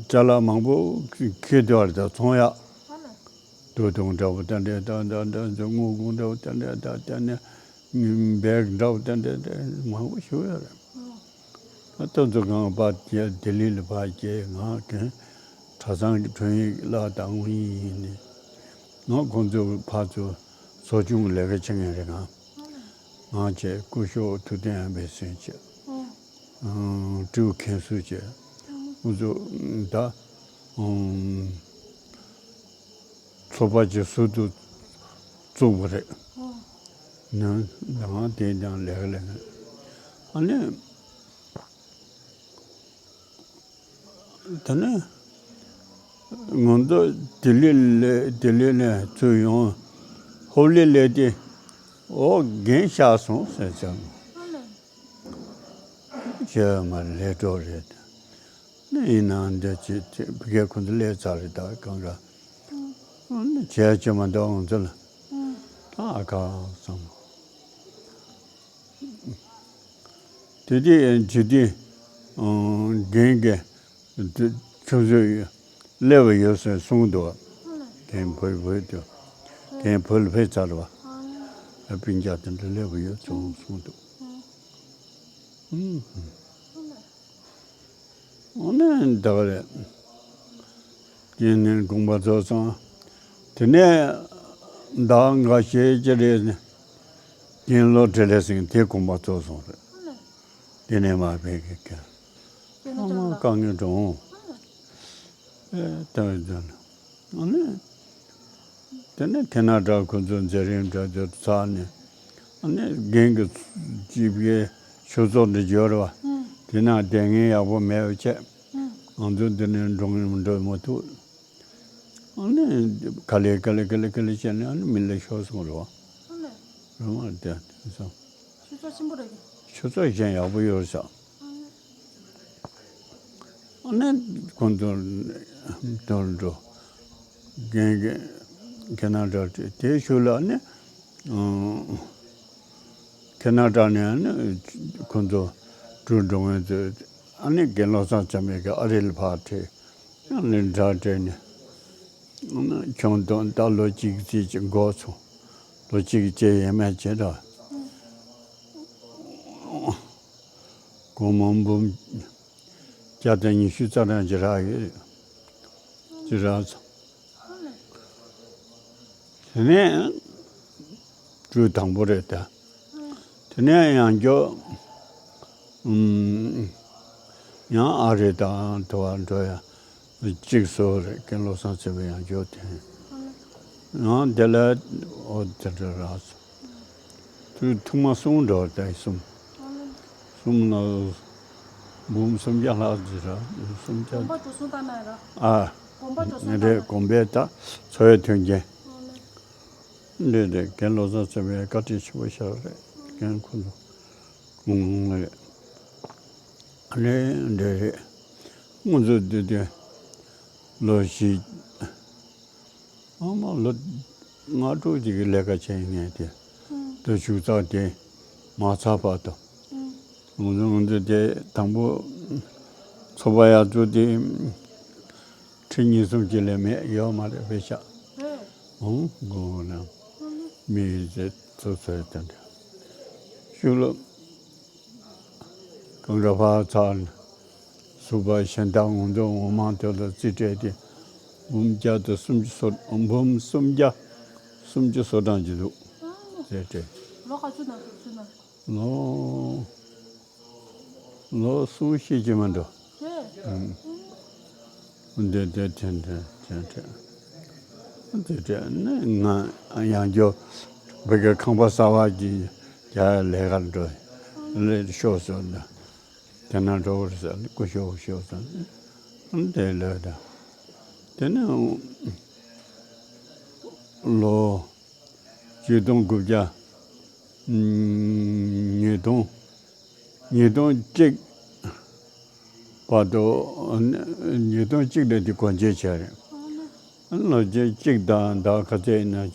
ཅ་ལག་མང་པོ་འཁྱེར་བསྡད་པ་རེད། ད་ཚོང་ཡག་དུ་དུང་འདྲ་བོ་དེ་འདྲས་ད་ད་ད་ད་དངུལ་གུང་འདྲ་བོ་དེ་འདྲས་ད་དེ་ནས་བེག་འདྲ་བོ་དེ་འདྲས་དེ་མང་པོ་ཞིག་ཡོད་རེད། ད་ཚོ་གང་པ་དེ་ལྡི་ལི་ལ་ཕར་སྐྱེལ། ང་གན་གྲྭ་ཚང་གི་དྲུང་ཡིག་ལ་དང་དབུ་ཡིན་ནི། ང་ཁོང་ཚོ་ཕར་ཚུར་ཚོགས་ཆུང་གི་ལས་ཀ་བྱེད་མཁན་རེད། ང་ང་བྱས་སྐུ་ཞབས་ཐུབ་བསྟན་ཨ་འབའ་སེན་བྱས། སྤྲེའུ་མཁན་ཟུར་བྱས། ཁོང་ཚོ་ད་ཚོགས་པ་ཅིག་ཟུར་དུ་བཙུགས་པ་རེད། ནང་དེ་དང་ལས་ཀ་ལས་མཁན། ཨ་ནི། ད་ནི་ང་ཚོ་ལྡི་ལི་ལ་ལྡི་ལི་ནས་ཚུར་ཡོང་། ཧོབ་ལི་སླེབས་ཏེ་འོ་རྒན་གཤགས་སོང་ཟེར་ཙང་། བྱས་མ་ལས་འགྲོ་རེད། ནི་ཡིན་ནའང་འདི་ཅི་ཅི་ཕ་གིར་ཁོང་ཚོ་སླེབས་ཚར་རེད། ད་གང་ག་ནི་བྱས་ཅི་མ་འདུག་ང་ཚོ་ལ་ད་ཨ་ཁ་བསམ། དེ་དེ་དེ་དེ་རྒན་གྱི་ཆུ་ཚོད་སླེབས་ཡོད་ཟེར་གསུངས་འདུག་རྒན་བོད་བོད་དུ་རྒན་བོད་ལ་ཕེབས་ཚར་བ། སྤུན་ཀྱག་དེ་འདྲ་སླེབས་ཡོད་གསུངས་གསུངས་འདུག་ཨོ་ནི་ད་ག་རེད། དེ་ནས་དགོངས་པ་རྫོགས་སོང་། དེ་ནས་ཟླ་འགའ་ཤས་ཀྱི་རེད། རྒན་བློ་བྲེལ་ལས་ཟིན་དེ་དགོངས་པ་རྫོགས་སོང་རེད། དེ་ནས་མ་ཕེབས་ཀྱི་ཀྱང་ཨ་མ་དཀའ་ངལ་འགྲོ་འོང་། ཨེ་ད་ད་ཨ་ནི། དེ་ནས་ཐེ་ན་དྲག་ཁོ་ཚོ་མཛད་རིམ་འདྲ་དེ་ཚར་ནས། ཨ་ནི་རྒན་གྱི་སྐྱིད་པའི་ཆོས་ཚོགས་འདི་འབྱོར་བ། དེ་ན་དེ་ངན་ཡག་པོ་མེད་པ་བྱས། ང་ཚོ་འདི་ནས་འགྲོ་ངན་འགྲོ་མ་ཐུབ། ཨ་ནི་ག་ལེ་ག་ལེ་ག་ལེ་ག་ལེ་བྱས་ནས་ཨ་ནི་མི་ལ་ཤོར་སོང་རེད་བ། རེད་བ་དེ་དེ་སོང་། ཆོས་ཚོགས་ཆེན་པོ་རེད། ཆོས་ཚོགས་གཞན་ཡག་པོ་ཡོད་ཤག་ཨ་ནི་ཁོང་ཚོ་དོན་འགྲོ་རྒན་གྱི་ཁེ་ན་ཌ་དེ་དེའི་ཤུལ་ལ་ཨ་ནི་ཁེ་ན་ཌ་ནས་ཨ་ནི་ཁོང་ཚོ་གྲུ་འགྲོ་མཁན་ཚོས་ཨ་ནི་རྒན་བློ་བཟང་བྱམས་པའི་གི་ཨ་རི་ལ་ཕར་ཁྲིད་ཨ་ནི་འདྲ་སྤྲད་ནས་ཨ་ནི་ཁྱོན་བསྡོམས་ད་ལོ་གཅིག་ཙམ་གྱི་འགོར་སོང་། ལོ་གཅིག་གི་བྱས་ཡས་མས་བྱས་འདྲ། སྒོར་མོ་འབུམ་བརྒྱ་དང་ཉི་ཤུ་རྩ་གྲངས་ཅིག་རག་ཡོད། ཅིག་རག་སོང་། དེ་ནས་གྲུ་དང་པོ་རེད་ད། དེ་ནས་ཡང་མགྱོགས། ཨུམ། ཡང་ཨ་རི་དང་དུ་བ་འགྲོ་ཡ། གཅིག་སོ་རེད་རྒན་བློ་བཟང་བྱམས་པའི་ཡང་འགྱོ་དེ། ཡང་དེ་ལ་ཨོ་དེ་འདྲ་རག་སོང་། དུས་ཐུང་མ་གསུམ་འགྲོ་དེ་གསུམ། གསུམ་ལ་འབུམ་སུམ་བརྒྱ་ལྷག་ཅིག་རག་སུམ་བརྒྱ། དགོན་པ་འགྲོ་སོང་ད་ན་ར། ཨ། དགོན་པ་འགྲོ་སོང་ད་རེད་ན། དགོན་པའི་ད་འཚོ་བའི་མཐུན་རྐྱེན། འདི་རེད་རྒན་བློ་བཟང་བྱམས་པའི་བཀའ་དྲིན་ཆེན་པོ་ཞིག་རེད་རྒན་ཁོ་ཚོ། ཨང་རེད། ཨ་ནི་འདྲ་རེད། སྔོན་ཚུད་དུས་དུས་ལོ་བཞི། ཨ་མ་ལོ་ལྔ་དྲུག་ཅིག་གི་ལས་ཀ་བྱས་ངས་དེ་དུ་བཞུགས་ཚར་དེ་མ་ཚར་བར་དུ། ང་ཚོ་ང་ཚོ་དེ་དང་པོ་ཚོགས་པ་ཡར་བཙུགས་དེ་ཁྲི་གཉིས་གསུམ་གྱི་ལས་མེད་ཡོད་མ་རེད་པས་ཤག་ཨང་དགོངས་ལ་མི་ཡི་ཚེ་ཚོ་ཚོའི་དོན་དུ་ཤུགས་ལ། གང་འདྲ་བར་ཚར་ནས་གཟུགས་པ་གཞན་དག་ངོ་འཛོམས་ངོ་མང་དེ་ལ་རྩིས་སྤྲད་དེ་འབུམ་བརྒྱ་དང་སུམ་ཅུ་སོ་འབུམ་སུམ་བརྒྱ་སུམ་ཅུ་སོ་གྲངས་ཀྱི་འདུག་རྩིས་སྤྲད། ལོ་ག་ཚོད་ནང་དུ་ཚུད་ན། ལོ་ལོ་གསུམ་བཞི་ཅི་མ་འགྲོ། དེ། ཨང་། འདི་འདི་དེ་འདྲ་དེ་འདྲ། འདི་འདྲ་ནི་ང་ཡང་རྒྱུ་བོད་ཀྱི་ཁང་པ་གསར་བ་གྱི་རྒྱ་ལས་ཀར་འགྲོ། ལས་ཤོག་ཟེར་ན། དེ་ན་འགྲོ་བར་ཟེར་ནི་སྐུ་ཞབས་ཤོག་ཟེར་ནི། འདི་ལས་ད། དེ་ནི་ལོ་ཆིག་སྟོང་དགུ་བརྒྱ། ཉིས་སྟོང་། ཉིས་སྟོང་གཅིག་བར་དུ། ཉིས་སྟོང་གཅིག་ལ་དེ་སྒོ་འབྱེད་བྱས་རེད། ལོ་རྒྱུས་གཅིག་དང་ཟླ་ག་ཚད་ཡིན་ན་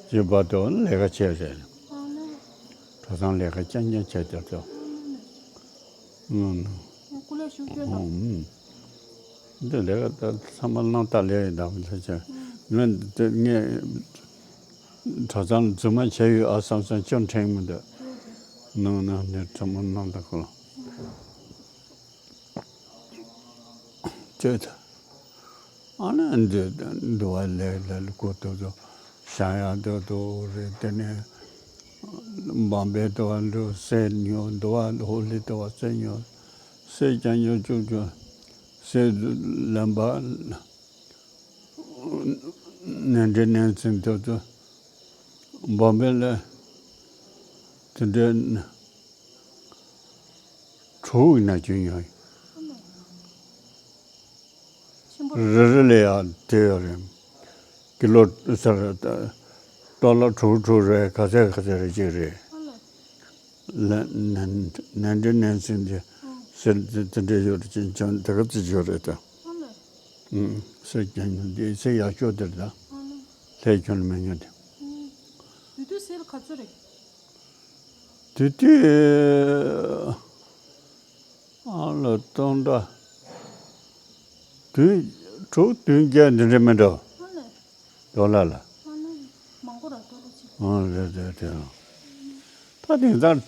ཅིག་བར་དུ་ལས་ཀ་བྱས་རེད། གྲྭ་ཚང་ལས་ཀ་རྐྱང་རྐྱང་བྱས་བསྡད་ཚོ། ཨང་། སྐུ་ལས་ཤུགས་སྐྱོན་དང་། ཨང་། འདི་ལས་ཀ་ད་ཚང་མ་སྣང་དག་ལས་ཡིན་དང་ལས་བྱས། ང་འདི་ངས་གྲྭ་ཚང་རྫུན་མ་བྱས་ཡོད་ཨ་བསམ་བསམ་ཅུང་ཕྲན་མི་འདུག་ནང་ན་ནས་ཚང་མ་སྣང་དག་ཁོ། ཅེས་དང་། ཨ་ནི་འདི་འདི་བ་ལས་ལས་ལ་གོ་ཏོ་ཏོ་ཤང་ཡང་ཏོ་ཏོ་རེད་དེ་ནས་འབའ་འབའ་ཏོ་བ་འགྲོ་སེ་ཉོ་འདི་བ་ཧོ་ལི་ཏོ་བ་སེ་ཉོ་སེ་ཀྱང་ཉོ་ཅུག་ཅུག་སེ་ལམ་པ་ནན་འདྲེ་ནན་ཚིན་ཏོ་ཏོ་འབའ་འབའ་ལ་དེ་འདྲ། དྲུག་ན་གྱོན་ཡོད། ཆེན་པོ་རེད། རེ་རེ་ལ་ཡང་དེ་ཡོད་རེད། ཀི་ལོ་ཟེར་ཏོ་ལ་དྲུག་དྲུག་རེད་ག་ཚད་ག་ཚད་རེད་ཅིག་རེད། ཨ་ལ། ལ་ནན་ནན་འདྲེ་ནན་ཚིན་དེ་ཟེར་དེ་དེ་འདྲ་ཡོད་རེད་ཅིག་ཅང་དེ་ག་ཚོད་ཡོད་རེད་ད། ཨ་ལ། ཨུམ་ཟེར་ཀྱང་ཉོ་དེ་ཟེར་ཡག་ཤོས་དེ་རེད་ད། ཨ་ལ། ལྷས་ཁྱོན་ལ་མི་ཉོ་དེ། ཨུམ། དེ་དུས་ཟེར་ག་ཚོད་རེད། དེ་དུས་ ལ་སྟོང་ཕྲག་བདུན་དྲུག་བདུན་བརྒྱད་འདི་འདྲ་མི་འདྲ། ཨ་ལས། ཌོ་ལར་ལ། ཨ་ལས། མང་པོ་ར་ཌོ་ལར་ཅིག་ཨ་རེད་རེད་རེད། ད་དེང་སང་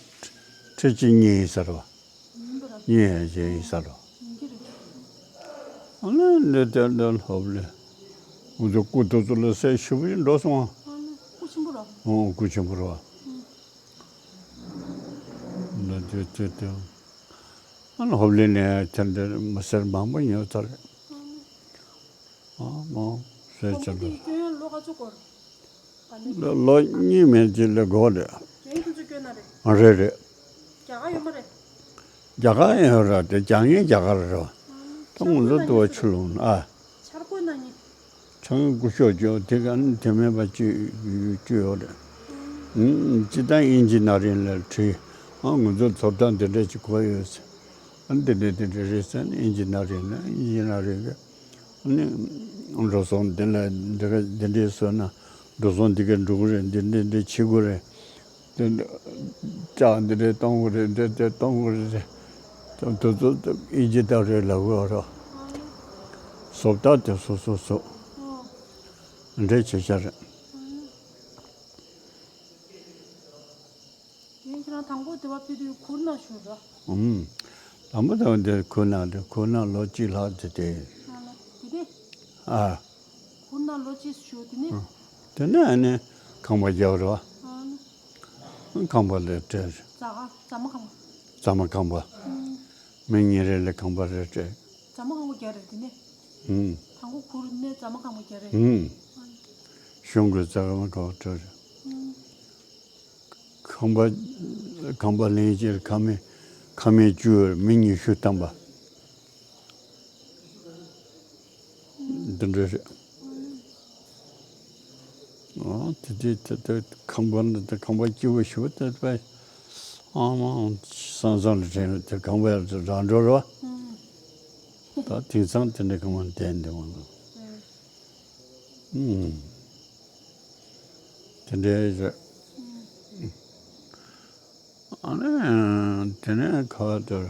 ཁྲི་གཅིག་གཉིས་ཡིན་ས་རེད་བ། ཡིན་པ་ར། གཉིས་ཡིན་ས་རེད་བ། ཡིན་གྱི་རེད། ཨ་ལས་འདི་དེ་འདི་ལྷོབ་ལས། ང་ཚོ་སྐུ་དེ་ཚོ་ལ་སེ་ཞེ་པོ་ཞིག་འགྲོ་སོང་ཨ། ཨ་ལས་སྐུ་ཆེན་པོ་ར། ཨོ་སྐུ་ཆེན་པོ་ར་བ། ཨ་ལས་དེ་དེ་དེ། ཨ་ལས་ཧོབ་ལི་ནས་དེ་འདྲ་མི་སེར་མང་པོ་ཉོས་ཚར་རེད། ཨ་མོ་ཟེར་ཆ་ལ། ལོ་གཉིས་མན་ཆད་ལས་འགོར་རེད། རེད་རེད། རྒྱ་གར་ཡོད་ར་དེ་རྒྱ་ངའི་རྒྱ་གར་རེད་བ། ད་ང་ཚོ་ལྟ་བ་ཆུ་ལོང་ཨ། ཆང་སྐུ་ཞོགས་ཅོག་དེ་ག་ནི་དེ་མེད་པ་ཅི་ཅི་ཡོད་རེད། ཨུམ། ཅི་ལྟར་དབྱིན་ཇི་ནག་རིལ་ལ་བྲིས། ཨ་ང་ཚོ་ཚོར་སྟངས་འདི་འདྲ་ཅིག་གོ་ཡོད་ཟེར། ཨ་འདི་འདྲ་འདི་འདྲ་རེད་ཟེར་ནས་དབྱིན་ཇི་ནག་རིལ་ལ་དབྱིན་ཇི་ནག་རིལ་གི་ཨ་ནི་འགྲོ་སོང་འདི་ལ་འདི་ག་འདི་འདྲས་བཟོས་ན་འགྲོ་སོང་འདི་ག་འགྲོ་གི་རེད། འདི་འདྲ་འདི་བྱེད་དགོས་རེད། དེ་ལྕགས་འདི་འདྲས་གཏོང་དགོས་རེད། འདི་འདྲས་གཏོང་དགོས་རེད། དེ་དེ་ཚོ་དབྱིན་ཇི་ནག་རིལ་ལབ་དགོས་རེད། བཟོ་ལྟ་དེ་སོ་སོ་བཟོ། འདྲེ་བྱེད་བྱ་རེད། ཡིན་ཁྱེད་རང་དང་པོ་དེ་བ་ཕེབས་དུས་གུར་ནང་བཞུགས་ར། ཨུམ། དང་པོ་དང་དེ་གུར་ནང་དེ་གུར་ནང་ལོ་གཅིག་ལྷག་དེ་དེ། ཨ་ལ་དེ་དེ། ཨ། གུར་ནང་ལོ་གཅིག་བཞུགས་དེ་ནས། དེ་ནས་ཨ་ནི་ཁང་པ་རྒྱབ་ར། ཨ་ལ། ཁང་པ་ལས་སྤྲད། རྫ་ཁ་རྫ་མ་ཁང་པ། རྫ་མ་ཁང་པ། ཨུམ། མི་ཉིན་རེ་ལ་ཁང་པ་རེ་སྤྲད། རྫ་མ་ཁང་པ་རྒྱག་རེད་དེ་ནས། ཨུམ། དང་པོ་གུར་ནས་རྫ་མ་ཁང་པ་རྒྱག་རེད། ཨུམ། གཞུང་གི་རྫ་མ་ཁང་པ་སྤྲད་རེད། ཨུམ། ཁང་པ་ཁང་པ་ལེན་ཕྱིར་ཁང་མིག་ཁང་མིག་བཅུ་མི་ཉི་ཤུ་ཐམ་པ། འདི་འདྲ་རེད། ཨུམ། ཨོ་དེ་དེ་དེ་དེ་ཁང་པ་འདི་དེ་ཁང་པ་སྐྱིད་པོ་ཞིག་དེ་པས། ཨ་མ་སང་སང་ལ་དྲན་དེ་ཁང་པ་རང་འགྲོ་རོ། ཨུམ། ད་དེང་སང་དེ་འདྲ་ཁང་པ་བསྡད་འདི་མ་ལ། ཨུམ། ཨུམ། དེ་འདྲའི་རེད། ཨུམ། ཨ་ནི་དེ་ནས་ཁ་བ་དེར།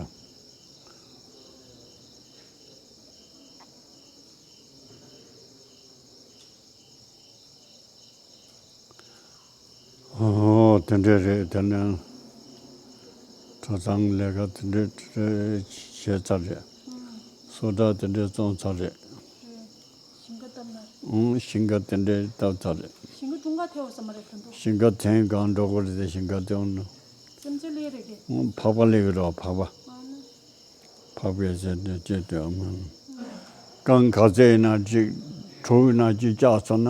ཨོ་དེ་འདྲས་རེད། དེ་ནས་གྲྭ་ཚང་ལས་ཀ་དེ་འདྲས་བྱས་ཚར་རེད། སོ་ད་དེ་འདྲས་བཙོང་ཚར་རེད། ཞིང་ཁ་བཏབ་ན་རེད། ཨང་ཞིང་ཁ་དེ་འདྲས་བཏབ་ཚར་རེད། ཞིང་ཁ་དྲུང་ཁ་ཐེ་བ་ས་མ་རེད་དོན་དུ། ཞིང་ཁ་ཐེན་གང་འགྲོ་དགོས་རེད་དེ་ཞིང་ཁ་དེ་འོང་ནོ། སེམས་ཅན་ལས་རེད་གི། ཨང་ཕག་པ་ལས་གི་རོ་ཕག་པ། ཨ་ནི། ཕག་པའི་ཟེར་དེ་ཅེས་དེ་ཨང་། རྐང་ག་ཚད་ཡིན་ན་གཅིག་དྲུག་ཡིན་ན་གཅིག་བཅག་སོང་ན་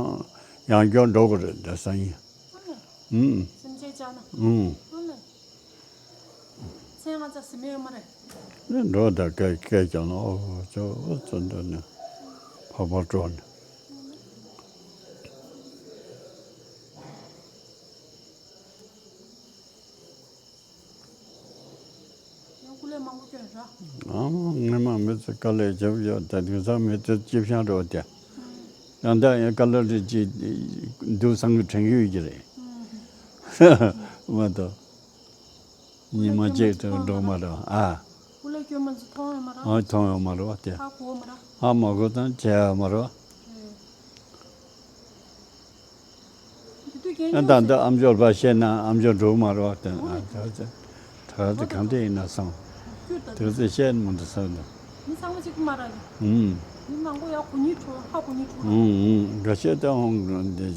ཡང་བསྐྱར་འགྲོ་དགོས་རེད་དེ་ས་ཡིན། ཨ་ནི། ཨང་། སེམས་ཅན་བཅག་ན། ཨང་། ཨ་ནི། ཚེ་ང་ཚ་ཟི་མེད་ཡོད་མ་རེད། འགྲོ་ད་སྐད་སྐད་ཀྱང་ཨོ་ཙོ་ཨོ་ཙོ་འདོད་ནས་ཕག་པ་སྤྲོ་ནས། ཡང་སྐུ་ལས་མང་པོ་སྐྱོན་ར། ཨ་མ་ངས་མ་མི་ཚེ་དཀའ་ལས་བརྒྱབ་ཡོད་ད་དེང་སང་མི་ཚེ་སྐྱིད་ཤང་འགྲོ་དེ། ཡང་ད་ཡང་དཀའ་ལས་རེ་ཅིག་འདུག་བསམ་གི་དྲན་གི་ཡོད་ཀྱི་རེད། མ་གཏོགས། ཉི་མ་གཅིག་ཏུ་འགྲོ་མ་རེད་ཨ། སྐུ་ལས་སྐྱོན་མ་ཚོ་མཐོང་ཡོད་མ་རེད། ཨ་མཐོང་ཡོད་མ་རེད་བ་དེ། ཧ་གོ་མ་རེད། ཧ་མ་གོ་དང་བྱས་ཡོད་མ་རེད་བ། དེ་དུས་རྒན་ཨ་ད་འདི་ཨམ་ཅོག་པ་བཤད་ན་ཨམ་ཅོག་འགྲོ་མ་རེད་བ་དེ་ཨ་ད་ད་ད་གང་འདྲ་ཡིན་ན་སང་དེ་ཚོ་བཤད་མི་འདུག་ས་འདུག་མི་ཚང་མ་གཅིག་མ་རེད། ཧུམ། མི་མང་པོ་ཡག་གོ་ཉིད་འཕྲོ་ཧ་གོ་ཉིད་འཕྲོ། ཧུམ་ཧུམ་འགའ་ཤས་ད་ཧོང་འདི་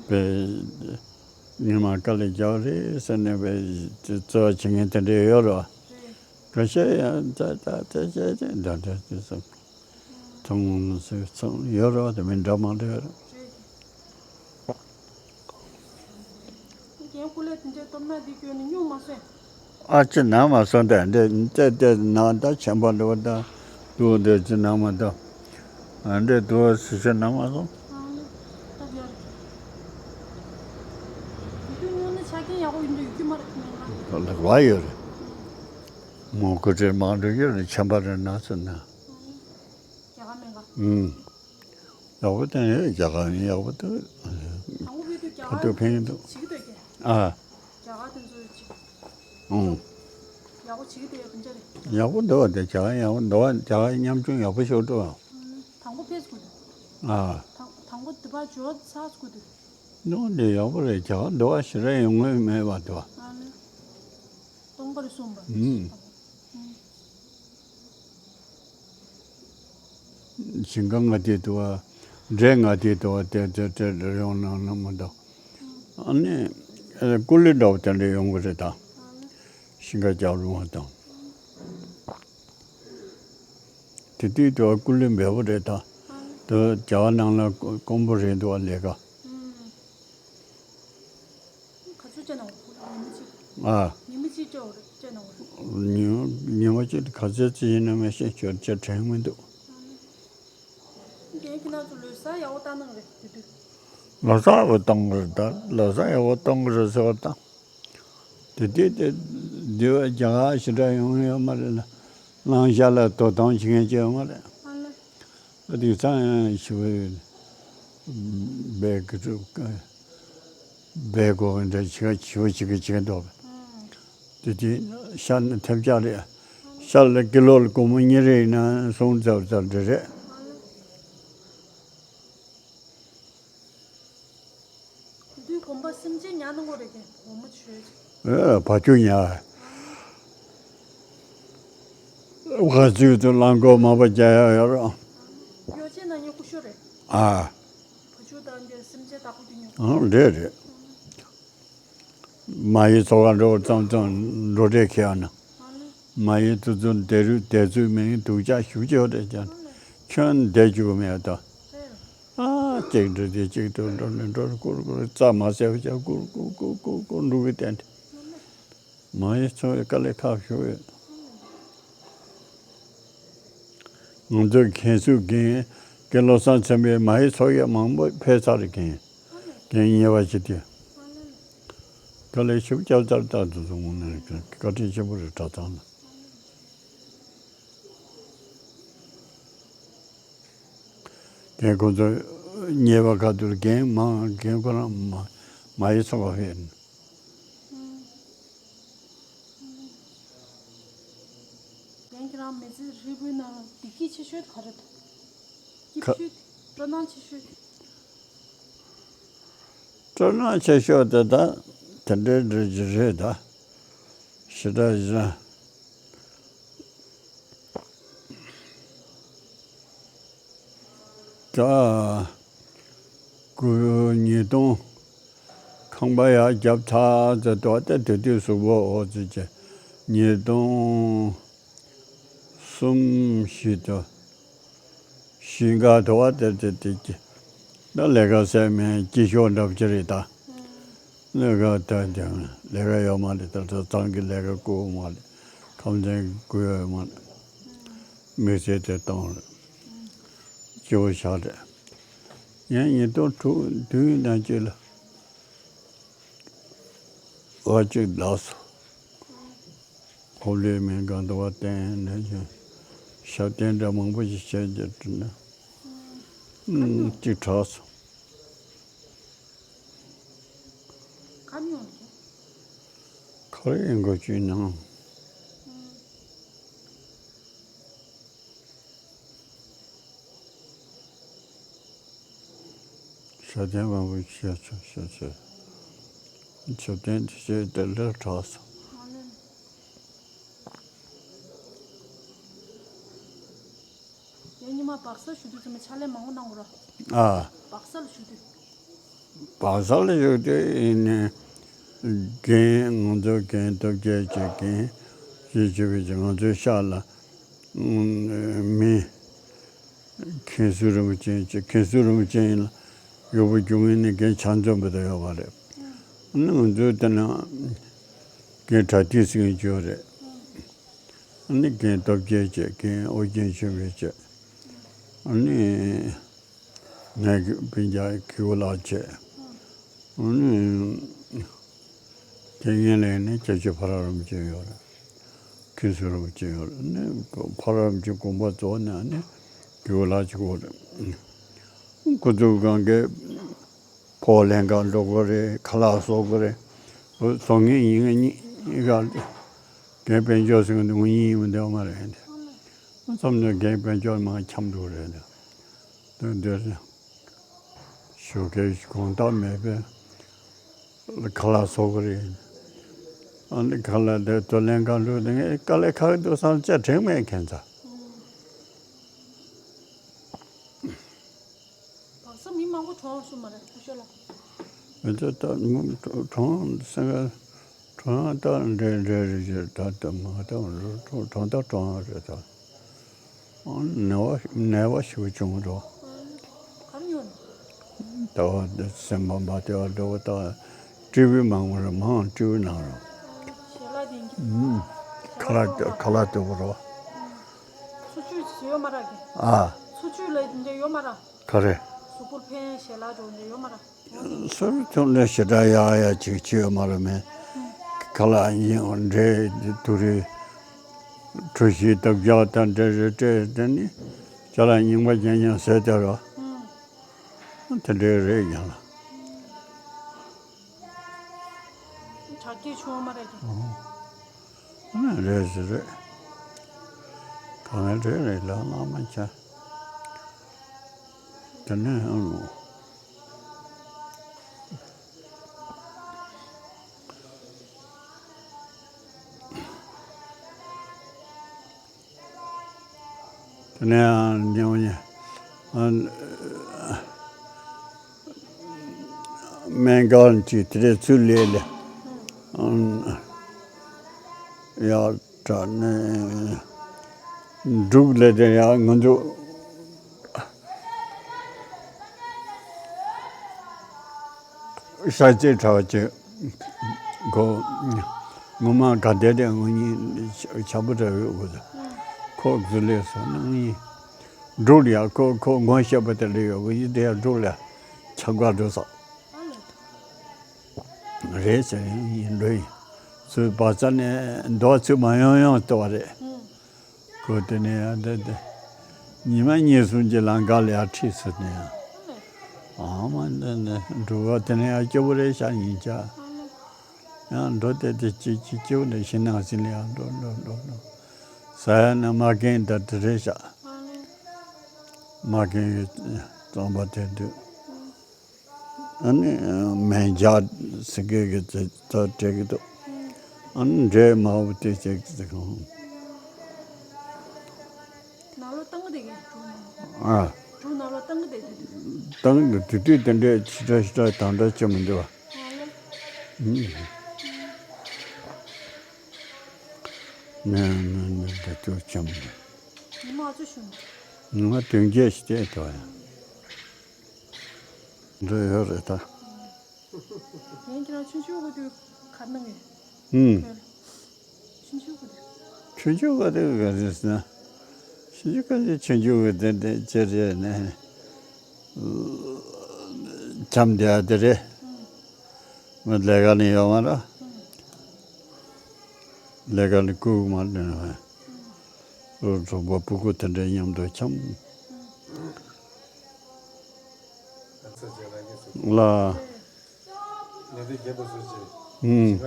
པའི། ཉི་མ་དཀའ་ལས་རྒྱག་རེད་ཟེར་ནས་བའི་རྩོད་པ་བྱེད་མཁན་དེ་འདྲ་ཡོད་རེད་བ། དགའ་ཤས་ཡང་ད་ད་ད་ད་ད་ད་ད་ད་ཚང་ཚང་ཡོད་རེད་བ། དེ་མི་འདྲ་མ་འདྲ་ཡོད་རེད། རྒན་སྐུ་ལས་དེ་འདྲའི་སྟོབས་ན་འདི་སྐྱོན་ནས་སྨྱུག་མ་སོན། ཨ་ཅེ་ན་མ་སོན་ཏེ་འདྲེ་ཏེ་ཏེ་ན་ད་ཆེན་པོ་འདྲ་བ་ད་དུ་འདྲེ་ཅི་ན་མ་ད་འདྲེ་དུ་སི་སི་ན་མ་སོང་། ཨང་ལེ། སྟབས་ཡག་རེད། དེ་དུས་སྔོན་ནས་ཆ་རྐྱེན་ཡག་པོ་ཡིན་འདུག་ཡོད་ཀྱི་མ་རེད་མེད་ལ། ལག་པ་ཡོད་རེད། མོ་ཀུ་ཅེ་མང་འདྲ་ཡོད་རེད་ཆེན་པ་རེད་ན་ཚོད་ན། རྒྱ་གར་མེད་ག་ཨུམ། ཡག་པོ་བསྟན་ཡོད་རྒྱ་གར་ཡག་པོ་འདུག་དང་པོ་ཕེབས་དུས་རྒྱ་གར་ཕ་ཏུ་ཕན་འདུག་བྱེད་ཀྱི་འདུག་ཨ། རྒྱ་གར་དེ་ཚོ་ཅིག་ཨུམ། ཡག་ ཡག་པོ་བྱེད་ཀྱི་དེ་ག་འདྲ་རེད། ཡག་པོ་འདུག་བ། དེ་ཇ་ག་ཡག་པོ་འདུག་བ། ཇ་ག་མཉམ་ཆུང་ཡག་པོ་ཞིག་འདུག་བ། དང་པོ་ཕེབས་དགོས་འདུག་ཨ། དང་དང་པོ་དེ་པ་ཇོ་ཚ་དགོས་འདུག་ནོ་འདི་ཡག་པོ་རེད། ཇ་ག་འདུག་བ། ཞེ་དྲག་ཡོང་ངེས་མེད་པ་འདུག་བ། ཨ་ནི། སྟོང་པར་གསུངས་པ། ཨུམ། ཞིང་ཁ་ང་དེ་དུ་བ། འབྲས་ང་དེ་དུ་བ། དེ་དེ་དེ་ཡོང་ན་ན་མི་འདུག་ཨ་ནི། ཀུ་ལི་འདྲ་བོ་དེ་འདྲ་ཡོང་གི་རེད་ད། ཞིང་ཁ་རྒྱག་རུང་བ་དང་། དེ་དུས་དུ་བ་ཀུ་ལི་འབེལ་པོ་རེད་ད། དུ་བ་ཇ་ག་ནང་ལ་དཀོན་པོ་རེད་འདུག་བ་ལས་ཀ། ག་ཚོད་བཅད་གནང་བ། ཉི་མ་གཅིག་ཨ། ཉི་མ་གཅིག་བཅད་བཅད་གནང་བ། ཉི་ཉི་མ་གཅིག་ག་ཚོད་ཅི་ཡིན་ན་མི་ཤེས། ཁྱོད་ཅི་དྲན་མི་འདུག་རྒན་ཁྱེད་རང་ཚོ་ལོ་གསར་ཡག་པོ་བཏང་གནང་རེད་དེ་དུས། ལོ་གསར་ཡག་པོ་གཏོང་གི་རེད་ད། ལོ་གསར་ཡག་པོ་གཏོང་གི་རེད་ཟེར་བ་དང་། དེ་དུས་དེ་འདི་བ་རྒྱ་གར་ཞེ་དྲག་ཡོང་ཡོད་མ་རེད་ལ། གླང་ཤ་ལ་དོ་དམ་བྱེད་མཁན་ཅིག་ཡོད་མ་རེད། ཨ་ལ། དེང་སང་ཡང་ཞི་བའི་སྦས་ཀྱི་གྲུབ་སྦས་གོ་གི་འདྲ་བྱེད་ཀ་བྱེད་པ་བྱེད་ཀྱི་བྱེད་མདོག་དེ་དེ་ཤ་ནི་ཐེབས་ཆག་རེད། ཤ་ལ་ཀི་ལོ་ལ་སྒོར་མོ་གཉིས་རེ་ཡིན་ན་སོང་ཙམ་ཙམ་འདྲ་རེད། དུས་གོམ་པ་སེམས་ཅན་ཉར་ནི་ངོ་རེ་གན་འོ་མ་ཆོས་ཨེ་བ་ཅུ་ཉར། བ་ཅུ་དུ་རླངས་འཁོར་མ་པ་རྒྱ་ཡག་ཡོད་ར། ཡོ་ཆེ་ན་ཉོ་ཀུ་ཤོ་རེད། ཨ། བ་ཅུ་དང་འདི་སེམས་ཅན་བདག་པོ་དུ་ཉོ། ཨང་རེད་རེད། མ་ཡི་ཚོ་བ་འགྲོ་ཙམ་ཙམ་འགྲོ་གྲས་ཁེ་ཨ་ན། མ་ཡི་དུ་ཚོ་དེ་རུ་དེ་ཚོའི་མིང་དུག་ཅག་ཞུ་ཅེ་ཡོད་རེད་ཀྱང་། ཁྱོད་བསྡད་རྒྱུ་མེད་ད། ཨ་གཅིག་འགྲོ་དེ་གཅིག་ཏུ་འགྲོ་ནས་འགྲོ་ཀུར་ཀུར་རྩྭ་མ་ཟེར་བ་ཅག་ཀུར་ཀུར་ཀུར་ཀུར་ཀུར་འགྲོ་གི་བསྟན་ཏེ། མ་ཡི་ཚོ་བའི་དཀའ་ལས་ཁག་ཞུ་ཡོད། ང་ཚོའི་མཁན་ཟུར་རྒན་རྒན་བློ་བཟང་ཚེ་མའི་མ་ཡི་ཚོ་ཡ་མང་པོ་ཕེབས་ཚར་རེད། རྒན་རྒན་ཉེ་བ་ཞིག་དེ་དཀའ་ལས་ཞིབ་བསྐྱར་ཚར་ལྟར་དུ་བཟུང་ངོ་ནས་བཀའ་དྲིན་ཆེན་པོ་རེད་གྲྭ་ཚང་ལ། རྒན་ཁོ་ཚོ་ཉེ་བ་ཁ་ཐུར་རྒན་མང་རྒན་ཁོ་རང་མ་མ་ཡི་ཚོ་བ་ཕེབས། རྒན་ཁྱེད་རང་མི་ཚེ་ཧྲིལ་པོའི་ནང་བདེ་སྐྱིད་ཆེ་ཤོས་ག་རེ་འདུག་སྐྱིད་ཤོས་སྤྲོ་སྣང་ཆེ་ཤོས། སྤྲོ་སྣང་ཆེ་ཤོས་དེ་ད་དེ་འདྲའི་འདྲ་ཅིག་རེད་ད། ཞེ་དྲག་ཞེ་དྲག་ད། སྐུ་ཉིས་སྟོང་། ཁང་པ་ཡར་བརྒྱབ་ཚར་ཚར་དུས་ད་དེ་དུས་གཟུགས་པོ་འོ་ཙི་ཅི། ཉིས་སྟོང་གསུམ་བཞི་དུ་ཞིང་ཁ་དུ་བ་དེ་དེ་དེ་ཅི། ད་ལས་ཀ་ཟེར་མེད་སྐྱིད་ཤོག་འདྲ་པོ་ཅི་རེད་ད། ལས་ཀ་ད་ཀྱང་ལས་ཀ་ཡོད་མ་རེད། ད་ད་ཚང་གི་ལས་ཀ་བསྐུར་མ་རེད། ཁམས་ཚན་བསྐུར་ཡོད་མ་རེད། དམིགས་བསལ་དེ་གཏོང་རེད། སྐྱིད་པོ་ཆགས་རེད། ཡང་ཉིས་སྟོང་དྲུག་བདུན་ནང་ཅིག་ལ་བ་གཅིག་བདག་སོ། ཧོབ་ལེ་མིན་གང་དུ་བ་བསྟན་ནས་ཀྱང་ཞབས་བརྟན་འདྲ་མང་པོ་ཞིག་བྱས་རྒྱུ་དྲན་ན་གཅིག་དྲག་སོང་། ག་མྱོང་རེད། ག་རེ་ཡིན་དགོས་ཀྱི་ནང་། ཞབས་བརྟན་མང་པོ་བྱས་ཚོ་བྱས་ཚོ། ཞབས་བརྟན་དེ་བྱས་དེ་ལས་དྲག་སོང་། ཡང་ཉི་མ་སྦག་ས་ཞུ་དུས་ཚང་མ་ཕྱག་ལས་མང་པོ་གནང་དགོས་ར། ཨ། སྦག་ས་ལ་ཞུ་དུས། སྦག་ས་ལ་ཞུ་དུས་ཡིན་ནའི། རྒན་ང་ཚོ་རྒན་སྟོབས་རྒྱལ་གྱི་རྒན་ཞེས་བྱ་བའི་ང་ཚོའི་ཤག་ལ་མི་མཁན་ཟུར་རིན་པོ་ཆེ་ཅིག་མཁན་ཟུར་རིན་པོ་ཆེ་ཡིན་ལ་ཡོད་པ་རྒྱུ་ངན་ནི་རྒན་ཆ་འཛོམས་པ་དང་ཡོད་པ་རེད། ཨ་ནི་ང་ཚོའི་དེ་ན་རྒན་གྲྭ་ཏི་ཟེར་མཁན་ཅིག་ཡོད་རེད། ཨ་ནི་རྒན་སྟོབས་རྒྱལ་བྱས། རྒན་ཨོ་རྒྱན་ཆོས་འཕེལ་བྱས། ཨ་ནི་ངའི་སྤུན་ཀྱག་གི་གུ་ལགས་བྱས། ཨ་ནི་དེ་ངན་ལས་ནི་སྐྱབས་རྗེ་ཕ་ར་རིན་པོ་ཆེ་ཡོད་རེད། མཁན་ཟུར་རིན་པོ་ཆེ་ཡོད་རེད། ཨ་ནི་ཕ་ར་རིན་པོ་ཆེ་དགོངས་པ་རྫོགས་ནས་ཨ་ནི་གི་གུ་ལགས་བྱས་ཡོད་རེད། ཁོ་ཚོ་གང་གའི་ཕོ་ལྷན་ཁང་འགྲོ་དགོས་རེད། ཁ་ལག་བཟོ་དགོས་རེད། བཟོ་མཁན་ཡིན་ངེས་གཉིས་ཀ་ རྒན་དཔལ་འབྱོར་ཟེར་གྱི་འདུག་ངོ་ཉིད་ཡིན་པ་འདོད་མ་རེད་འདི། མཚམས་ནས་རྒན་དཔལ་འབྱོར་མང་འཁྱམ་འགྲོ་རེད་འདི། དོན་འདིར་ཞོགས་ཀས་དགོང་དག་མེད་པས་ཁ་ལག་བཟོ་གི་རེད། ཨ་ནི་ཁ་ལག་དེ་དུ་ལེན་ག་འགྲོ་དེ་ངས་དཀའ་ལས་ཁག་འདུག་བསམ་བྱས་དྲན་མེད་མཁན་ཚ། བག་ས་མི་མང་པོ་གྲོངས་སོང་མ་རེད་སྐུ་ཞབས་ལགས། མི་ཚོ་ད་གྲོངས་སེང་ག་གྲོངས་ད་འདྲེ་འདྲེ་རེ་རེ་ད་ད་མ་ད་གྲོངས་ད་གྲོངས་རེད་ད། ནད་པ་ནད་པ་ཞིག་བྱུང་རོགས། ག་རེ་ཡོད་ནི། ད་བ་འདི་སེམས་པ་མ་བདེ་བ་འདྲ་བོ་ད་སྤྲེའུ་མང་པོ་རེད་མང་སྤྲེའུ་ནང་རོགས། ཞལ་ལག་དེ་ཁ་ལག་ཁ་ལག་དེ་བོ་རོགས། ཚུ་ཆུ་ཡོད་མ་རག་གི། ཨ། ཚུ་ཆུ་ལ་འདི་འདྲ་ཡོད་མ་རག་ག་རེ། གཟུགས་པོར་ཕན་ཞལ་ལག་འགྲོ་འདྲ་ཡོད་མ་རག་སོར་ཐོན་ལས་ཞེ་དྲག་ཡག་ཡག་ཅིག་ཅི་ཡོད་མ་རེད་མེད། ཁ་ལག་ཡིན་འདྲེ་དུ་རེ། གྲོ་ཞིབ་སྟབས་རྒྱག་དང་འདྲེ་རེ་སྤྲད་དེ་ནི་ཅ་ལག་རྙིང་པ་རྐྱང་རྐྱང་ཟས་དེ་རོ། དེ་འདྲའི་རེད་ཡང་ལ། དྲག་སྐྱེད་བྱུང་བ་མ་རེད་ཀྱི། ཨ་རེད་ཟེར་རེད། གང་རེད་རེད་ལ་བླ་མ་ཆ། དེ་ནས་ཨ་ནོ། དེ་ནས་ཉེ་བ་ཉེ། སྨན་ཁང་གཅིག་དེ་རེད་ཚུར་ལས་ལས། ཡག་དྲག་ནས་འབྲུག་ལས་དེ་ཡག་ང་ཚོ། ཤ་ཚའི་གྲྭ་བ་ཅིག་གོ། ངོ་མ་ག་དེ་དེ་ངོ་གཉིས་ཆ་པོ་འདྲ་ཡོད་གོ། ཁོ་གཟུ་ལས་སོ་ནང་གཉིས་འབྲུག་ལ་ཡ་ཁོ་ཁོ་ངོ་ཤེས་པ་དེ་ལས་ཡོད་གོ་ཡི་དེ་ཡ་འབྲུག་ལ་ཆག་པ་འགྲོ་ས། རེད་ཟེར་ཡིན་འགྲོ་ཡིན། ཚུར་བག་ཚ་ནས་མདོག་ཚུར་མ་ཡོང་ཡོང་ལྟ་བ་རེད། ཁོ་དེ་ནས་ཡང་དེ་དེ། ཉི་མ་གཉིས་གསུམ་གྱི་ལམ་ཁ་ལ་ཡར་ཁྲིད་ཟེར་ནས་ཡང་། ཨ་མ་འདི་ནས་འགྲོ་བ་དེ་ནས་ཡང་སྐྱོ་པོ་རེད་ཤག་ཡིན་ཀྱང་། ཡང་འགྲོ་དེ་དེ་སྐྱིད་སྐྱིད་སྐྱིད་པོ་ནས་ཤིང་ནགས་ཟིན་ལ་ཡང་འགྲོ་འགྲོ་འགྲོ་འགྲོ། ཟ་ཡ་ན་མ་རྒན་ད་དེ་རེད་ཤག་མ་རྒན་ཡོད་རྩམ་པ་དེ་འདུག་ཨ་ནི་སྨན་ལྗགས་ཟེར་མཁན་གྱི་དེ་ད་སྤྲད་ཀྱི་འདུག་ཨ་ནི་འབྲས་མང་པོ་དེ་བྱེད་ཀྱི་འདུག་ནང་ལོ་བཏང་གི་དེ་གས་ཨ། གྲུ་ནང་ལོ་བཏང་གི་དེ་དེ་དུས། བཏང་གི་དེ་དུས་དེ་འདྲས་ཕྱི་དྲག་ཕྱི་དྲག་དང་འདྲ་བྱེད་མི་འདུག་ཨ། ནང་ལོ། ཨུམ། ནས་ནས་ནས་དེ་དུས་བྱེད་མི་འདུག་ཉི་མ་ཨ་ཚོ་བཞུགས་ནས། ཉི་མ་བདུན་བརྒྱད་ཞིག་བསྡད་འདུག་ཨ། འདྲ་ཡོད་རེད་ད། ངས་ཁྱེད་རང་ཆུང་ཆུང་གི་དུས་ག་གནང་གི་ཨུམ། ཁོས་ཆུང་ཆུང་གི་དུས། ཆུང་ཆུང་གི་དུས་ག་རེ་ཟེར་ན། ཆུང་ཆུང་གི་དུས་ཆུང་ཆུང་གི་དུས་དེ་ཅི་རེད་ནས། འཁྱམ་བསྡད་ཡ་དེ་རེད། ཨུམ། མི་ལས་ཀ་ནི་ཡོད་མ་རེད། ཨུམ། ལས་ཀ་ནི་ཁུག་མ་ལེན་བས། ཨུམ། གྲོགས་པོ་སྤུ་གུ་དེ་འདྲ་མཉམ་དུ་འཁྱམ། ཨུམ། ལ། ཨུམ།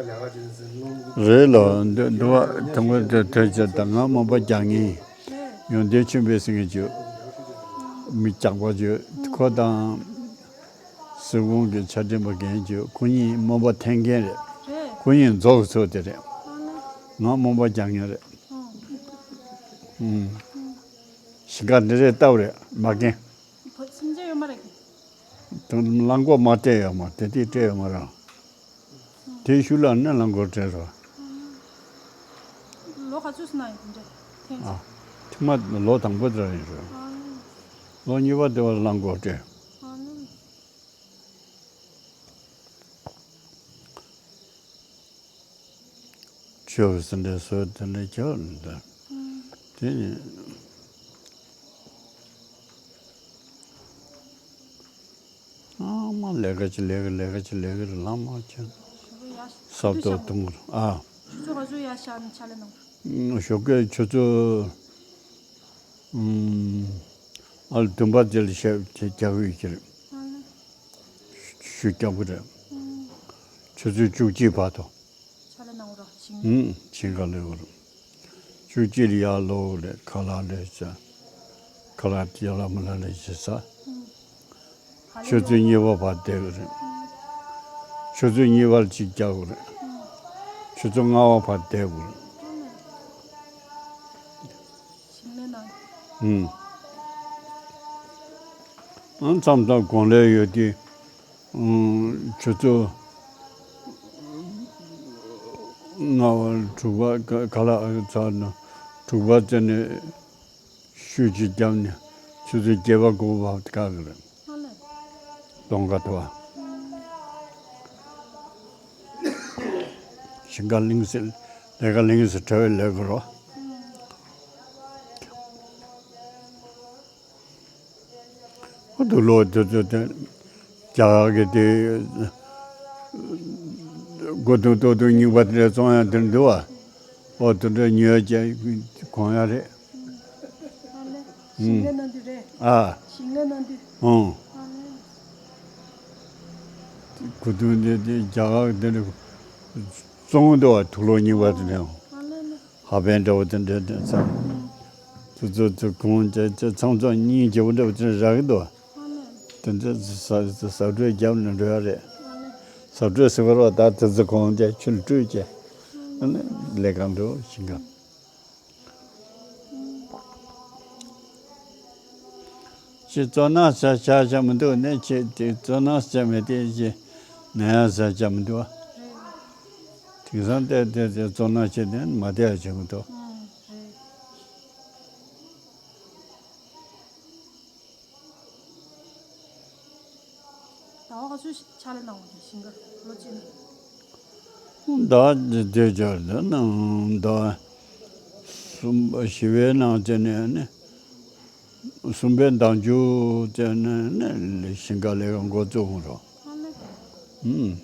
རེད་ལོ། འདི་འདི་བ་དང་པོ་དེ་ཐོས་ཆེ་ད་ང་སྨོན་པ་རྒྱག་ངེས་ཡོང་དེ་ཆུན་པའི་སེང་གེ་ཅུ་མི་ལྕགས་པ་ཅུ་ཁོ་དང་སྲིད་གོང་གི་ཆ་འཕྲིན་པ་རྒན་ཅུ་ཁོ་གཉིས་སྨོན་པ་འཐེན་མཁན་རེད། ཁོ་གཉིས་རྫོགས་ཚོད་དེ་རེད། ང་སྨོན་པ་རྒྱག་ངེས་རེད། ཨུམ། ཞིང་ཁ་འདི་རེད་ལྟ་བུ་རེད་མ་རྒན། བོད་སེམས་ཅན་ཡོད་མ་རེད་གི། དང་གླང་གོག་མ་སྤྲད་ཡོད་མ་དེ་དུས་སྤྲད་ཡོད་མ་རེད། དེའི་ཤུལ་ལ་ནི་གླང་གོག་སྤྲད་རོགས། ལོ་ག་ཚོད་སོང་ན་ཡིན་དེ་འདྲ་ཐེངས་ཨ། ཐེངས་མ་ལོ་དང་པོ་དེ་ར་ཡིན་རོགས། ཨ། ལོ་གཉིས་པ་དེ་བར་གླང་གོག་སྤྲད། ཨ་ནི། ཆོས་ཟིན་འདྲའི་སྲོལ་དེ་འདྲའི་ཁྱོད་འདི། དེ་ནི། ཨ་མ་ལས་ཀ་ཅིག་ལས་ཀ་ལས་ཀ་ཅིག་ལས་ཀ་རེད་ལམ་མ་ཁྱོད། ཞོགས་ཀས་ཡར་ས་རྡོ་དུང་ར་ཨ། ཆུ་ཚོད་ག་ཚོད་ཡར་ཤར་ནས་ཕྱག་ལས་གནང་། ཞོགས་ཀས་ཆུ་ཚོད། ཨུམ། ཨ་ལ་བདུན་པ་དེ་ལ་ཤ་རྒྱག་ཡོད་ཀྱི་རེད། ཨ་ལ། ཤུ་རྒྱག་གི་རེད། ཨུམ། ཆུ་ཚོད་བཅུ་གཅིག་བར་དུ། ཕྱག་ལས་གནང་རོགས། ཧུམ། ཞིང་ཁ་ལས་བར། ཆུ་སྐྱིད་ཡར་ལོག་རེད། ཁ་ལག་ལས་བྱ། ཁ་ལག་ཡར་ལ་མི་ལ་ལས་བྱེད་ས། ཆུ་ཚོད་གཉིས་པ་བར་བསྡད་དགོས་རེད། ཆུ་ཚོད་གཉིས་པར་གཅིག་རྒྱག་དགོས་རེད། ཆུ་ཚོད་ལྔ་པ་བར་བསྡད་དགོས་རེད། ཨང་། མཚམས་མཚམས་གོང་ལས་ཡོད་དུས། ཆུ་ཚོད་ལྔ་པ་དྲུག་པ་ག་ལ་ཚར་ན་དྲུག་པ་ཙམ་ནས་ཤུགས་ཅིག་བརྒྱབ་ནས་ཆུ་ཚོད་བརྒྱད་པ་དགུ་པ་བཀག་གི་རེད། གཏོང་ག་ཐུབ་པ། ཞིང་ཁ་ལིང་སེ་ལས་ཀ་ལིང་སེ་བྲལ་བའི་ལས་ཀ་རོ། ཨོ་དུ་ལོ་དུ་དུ་དུ་རྒྱ་གར་གྱི་དེ་སྒོ་ཐུང་ཏོ་ཐུང་རྙིང་པ་དེ་འདྲ་བཙོང་ཡ་དེ་འདུག་བ། ཨོ་དེ་འདྲ་ཉོས་ཀྱི་གོན་ཡ་རེད། ཞིང་ལས་གནང་དུས་རེད། ཨ། ཞིང་ལས་གནང་དུས། ཨོ། སྒོ་ཐུང་དེ་དེ་རྒྱ་གར་དེ་འདྲ་བཙོང་འདུག་བ། དུག་ལོག་རྙིང་པ་དེ་འདྲ། ཧ་པན་འདྲ་བོ་དེ་འདྲ་དེ་ཚ། དུ་ཚོད་དུ་གོང་ཅེ་ཅེ་ཚང་ཚང་སྙིང་རྗེ་བོ་འདྲ་བོ་དེ་འདྲ་རག་གི་འདུག་དེ་འདྲ་ཟ་ཟ་སྤྲོད་རྒྱབ་ནས་འགྲོ་ཡ་རེད། ཟ་སྤྲོད་ཟེར་བ་རོགས་ད་དེ་ཚོ་གོང་ཅེ་ཆུ་ལ་སྤྲོད་ཅེ། ཨ་ནི་ལས་ཀ་འགྲོ་ཞིང་ཁ། ཅི་བཙོ་ན་ཟ་བྱ་བྱ་མི་འདུག་ནས་ཅི་དེ་བཙོ་ན་ཟ་མི་དེ་ཅི་ན་ཡ་ཟ་བྱ་མི་འདུག་དེང་སང་བལྟས་བལྟས་བལྟས་བཙོ་ན་བྱས་ནས་མ་བསྡད་ཡ་བྱེད་མི་འདུག་ཨང་། རེད། ཟླ་བ་ག་ཚོད་ཕྱག་ལས་གནང་བ་རེད་ཞིང་ཁར་ལོ་གཅིག་ནས། ཟླ་བ་འདི་སྦྱར་འདི་ནང་ཟླ་བ་གསུམ་པ་བཞི་པའི་ནང་བྱས་ནས་ནི། གསུམ་པའི་ཟླ་མཇུག་བྱས་ནས་ནི་ཞིང་ཁ་ལས་ཀ་འགོ་བཙུགས་ཡོང་རོགས། ཨང་།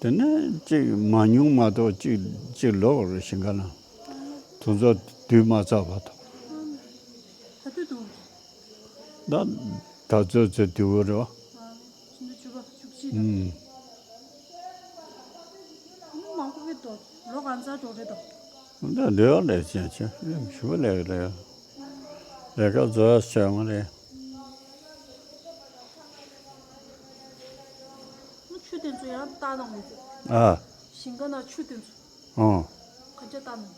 དེ་ནས་གཅིག་མ་ཉུང་མ་གཏོགས་གཅིག་གཅིག་ལོག་རེད་ཞིང་ཁ་ལ། དུས་ཚོད་བསྡུས་མ་ཚར་བར་དུ། ད་དུས་འདུག་ད་ད་ཚོད་ཚོད་དུས་འོ་རེད་བ། ཨ། ཆུ་ཚོད་བཅུ་པ་བཅུ་གཅིག་དང་། ཨུམ། ཨ་ནི་མང་པོ་ཕེབས་འདུག་ལོ་གང་ཚར་འགྲོ་རེད་དོ། འདི་འདི་ལས་ཅན་ཆེ་ཞུ་བ་ལས་ལས་ལས་ཀ་བཟོ་ཡ་ཆེ་མ་རེད། ཆུ་དེ་ཚོ་ཡང་བཏང་གནང་མི་འདུག་ཨ། ཞིང་ཁ་ནང་ཆུ་དེ་ཚོ། ཨོ། ག་ཚོད་བཏང་གནང་།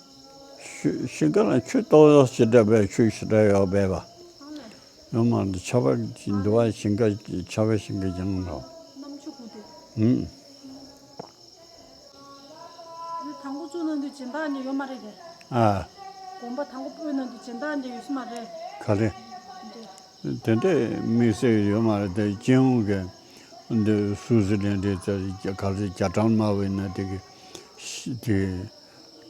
ཞི་ཞིང་ཁ་ནང་ཆུ་གཏོར་ཞེ་དྲག་པས་ཆུ་ཞེ་དྲག་ཡོད་པས་པ། ཨ་ལས། ཡོད་མ་རེད། ཆར་པ་ཅིག་འདུག་བ། ཞིང་ཁ་ཆར་པ་ཞིང་ཁ་ཀྱང་འགྲོ། གནམ་ཆུ་ཁུག་དེ། ཨུམ། དང་པོ་བཙུགས་གནང་དུས་སྦྱིན་བདག་གཉིས་ཡོད་མ་རེད་དེ། ཨ། དགོན་པ་དང་པོ་སྤོས་གནང་དུས་སྦྱིན་བདག་གཉིས་ཡོད་ས་མ་རེད། ག་རེ། འདི། དེ་འདྲས་དམིགས་བསལ་ཡོད་མ་རེད་དེ། སྤྱི་ཡོངས་ཀྱི་འདི་སུད་སི་ལན་འདྲས་ཚ་ག་རེ་རྒྱ་གྲམ་མ་བས་ན་དེ་གི་ཤི་དེ་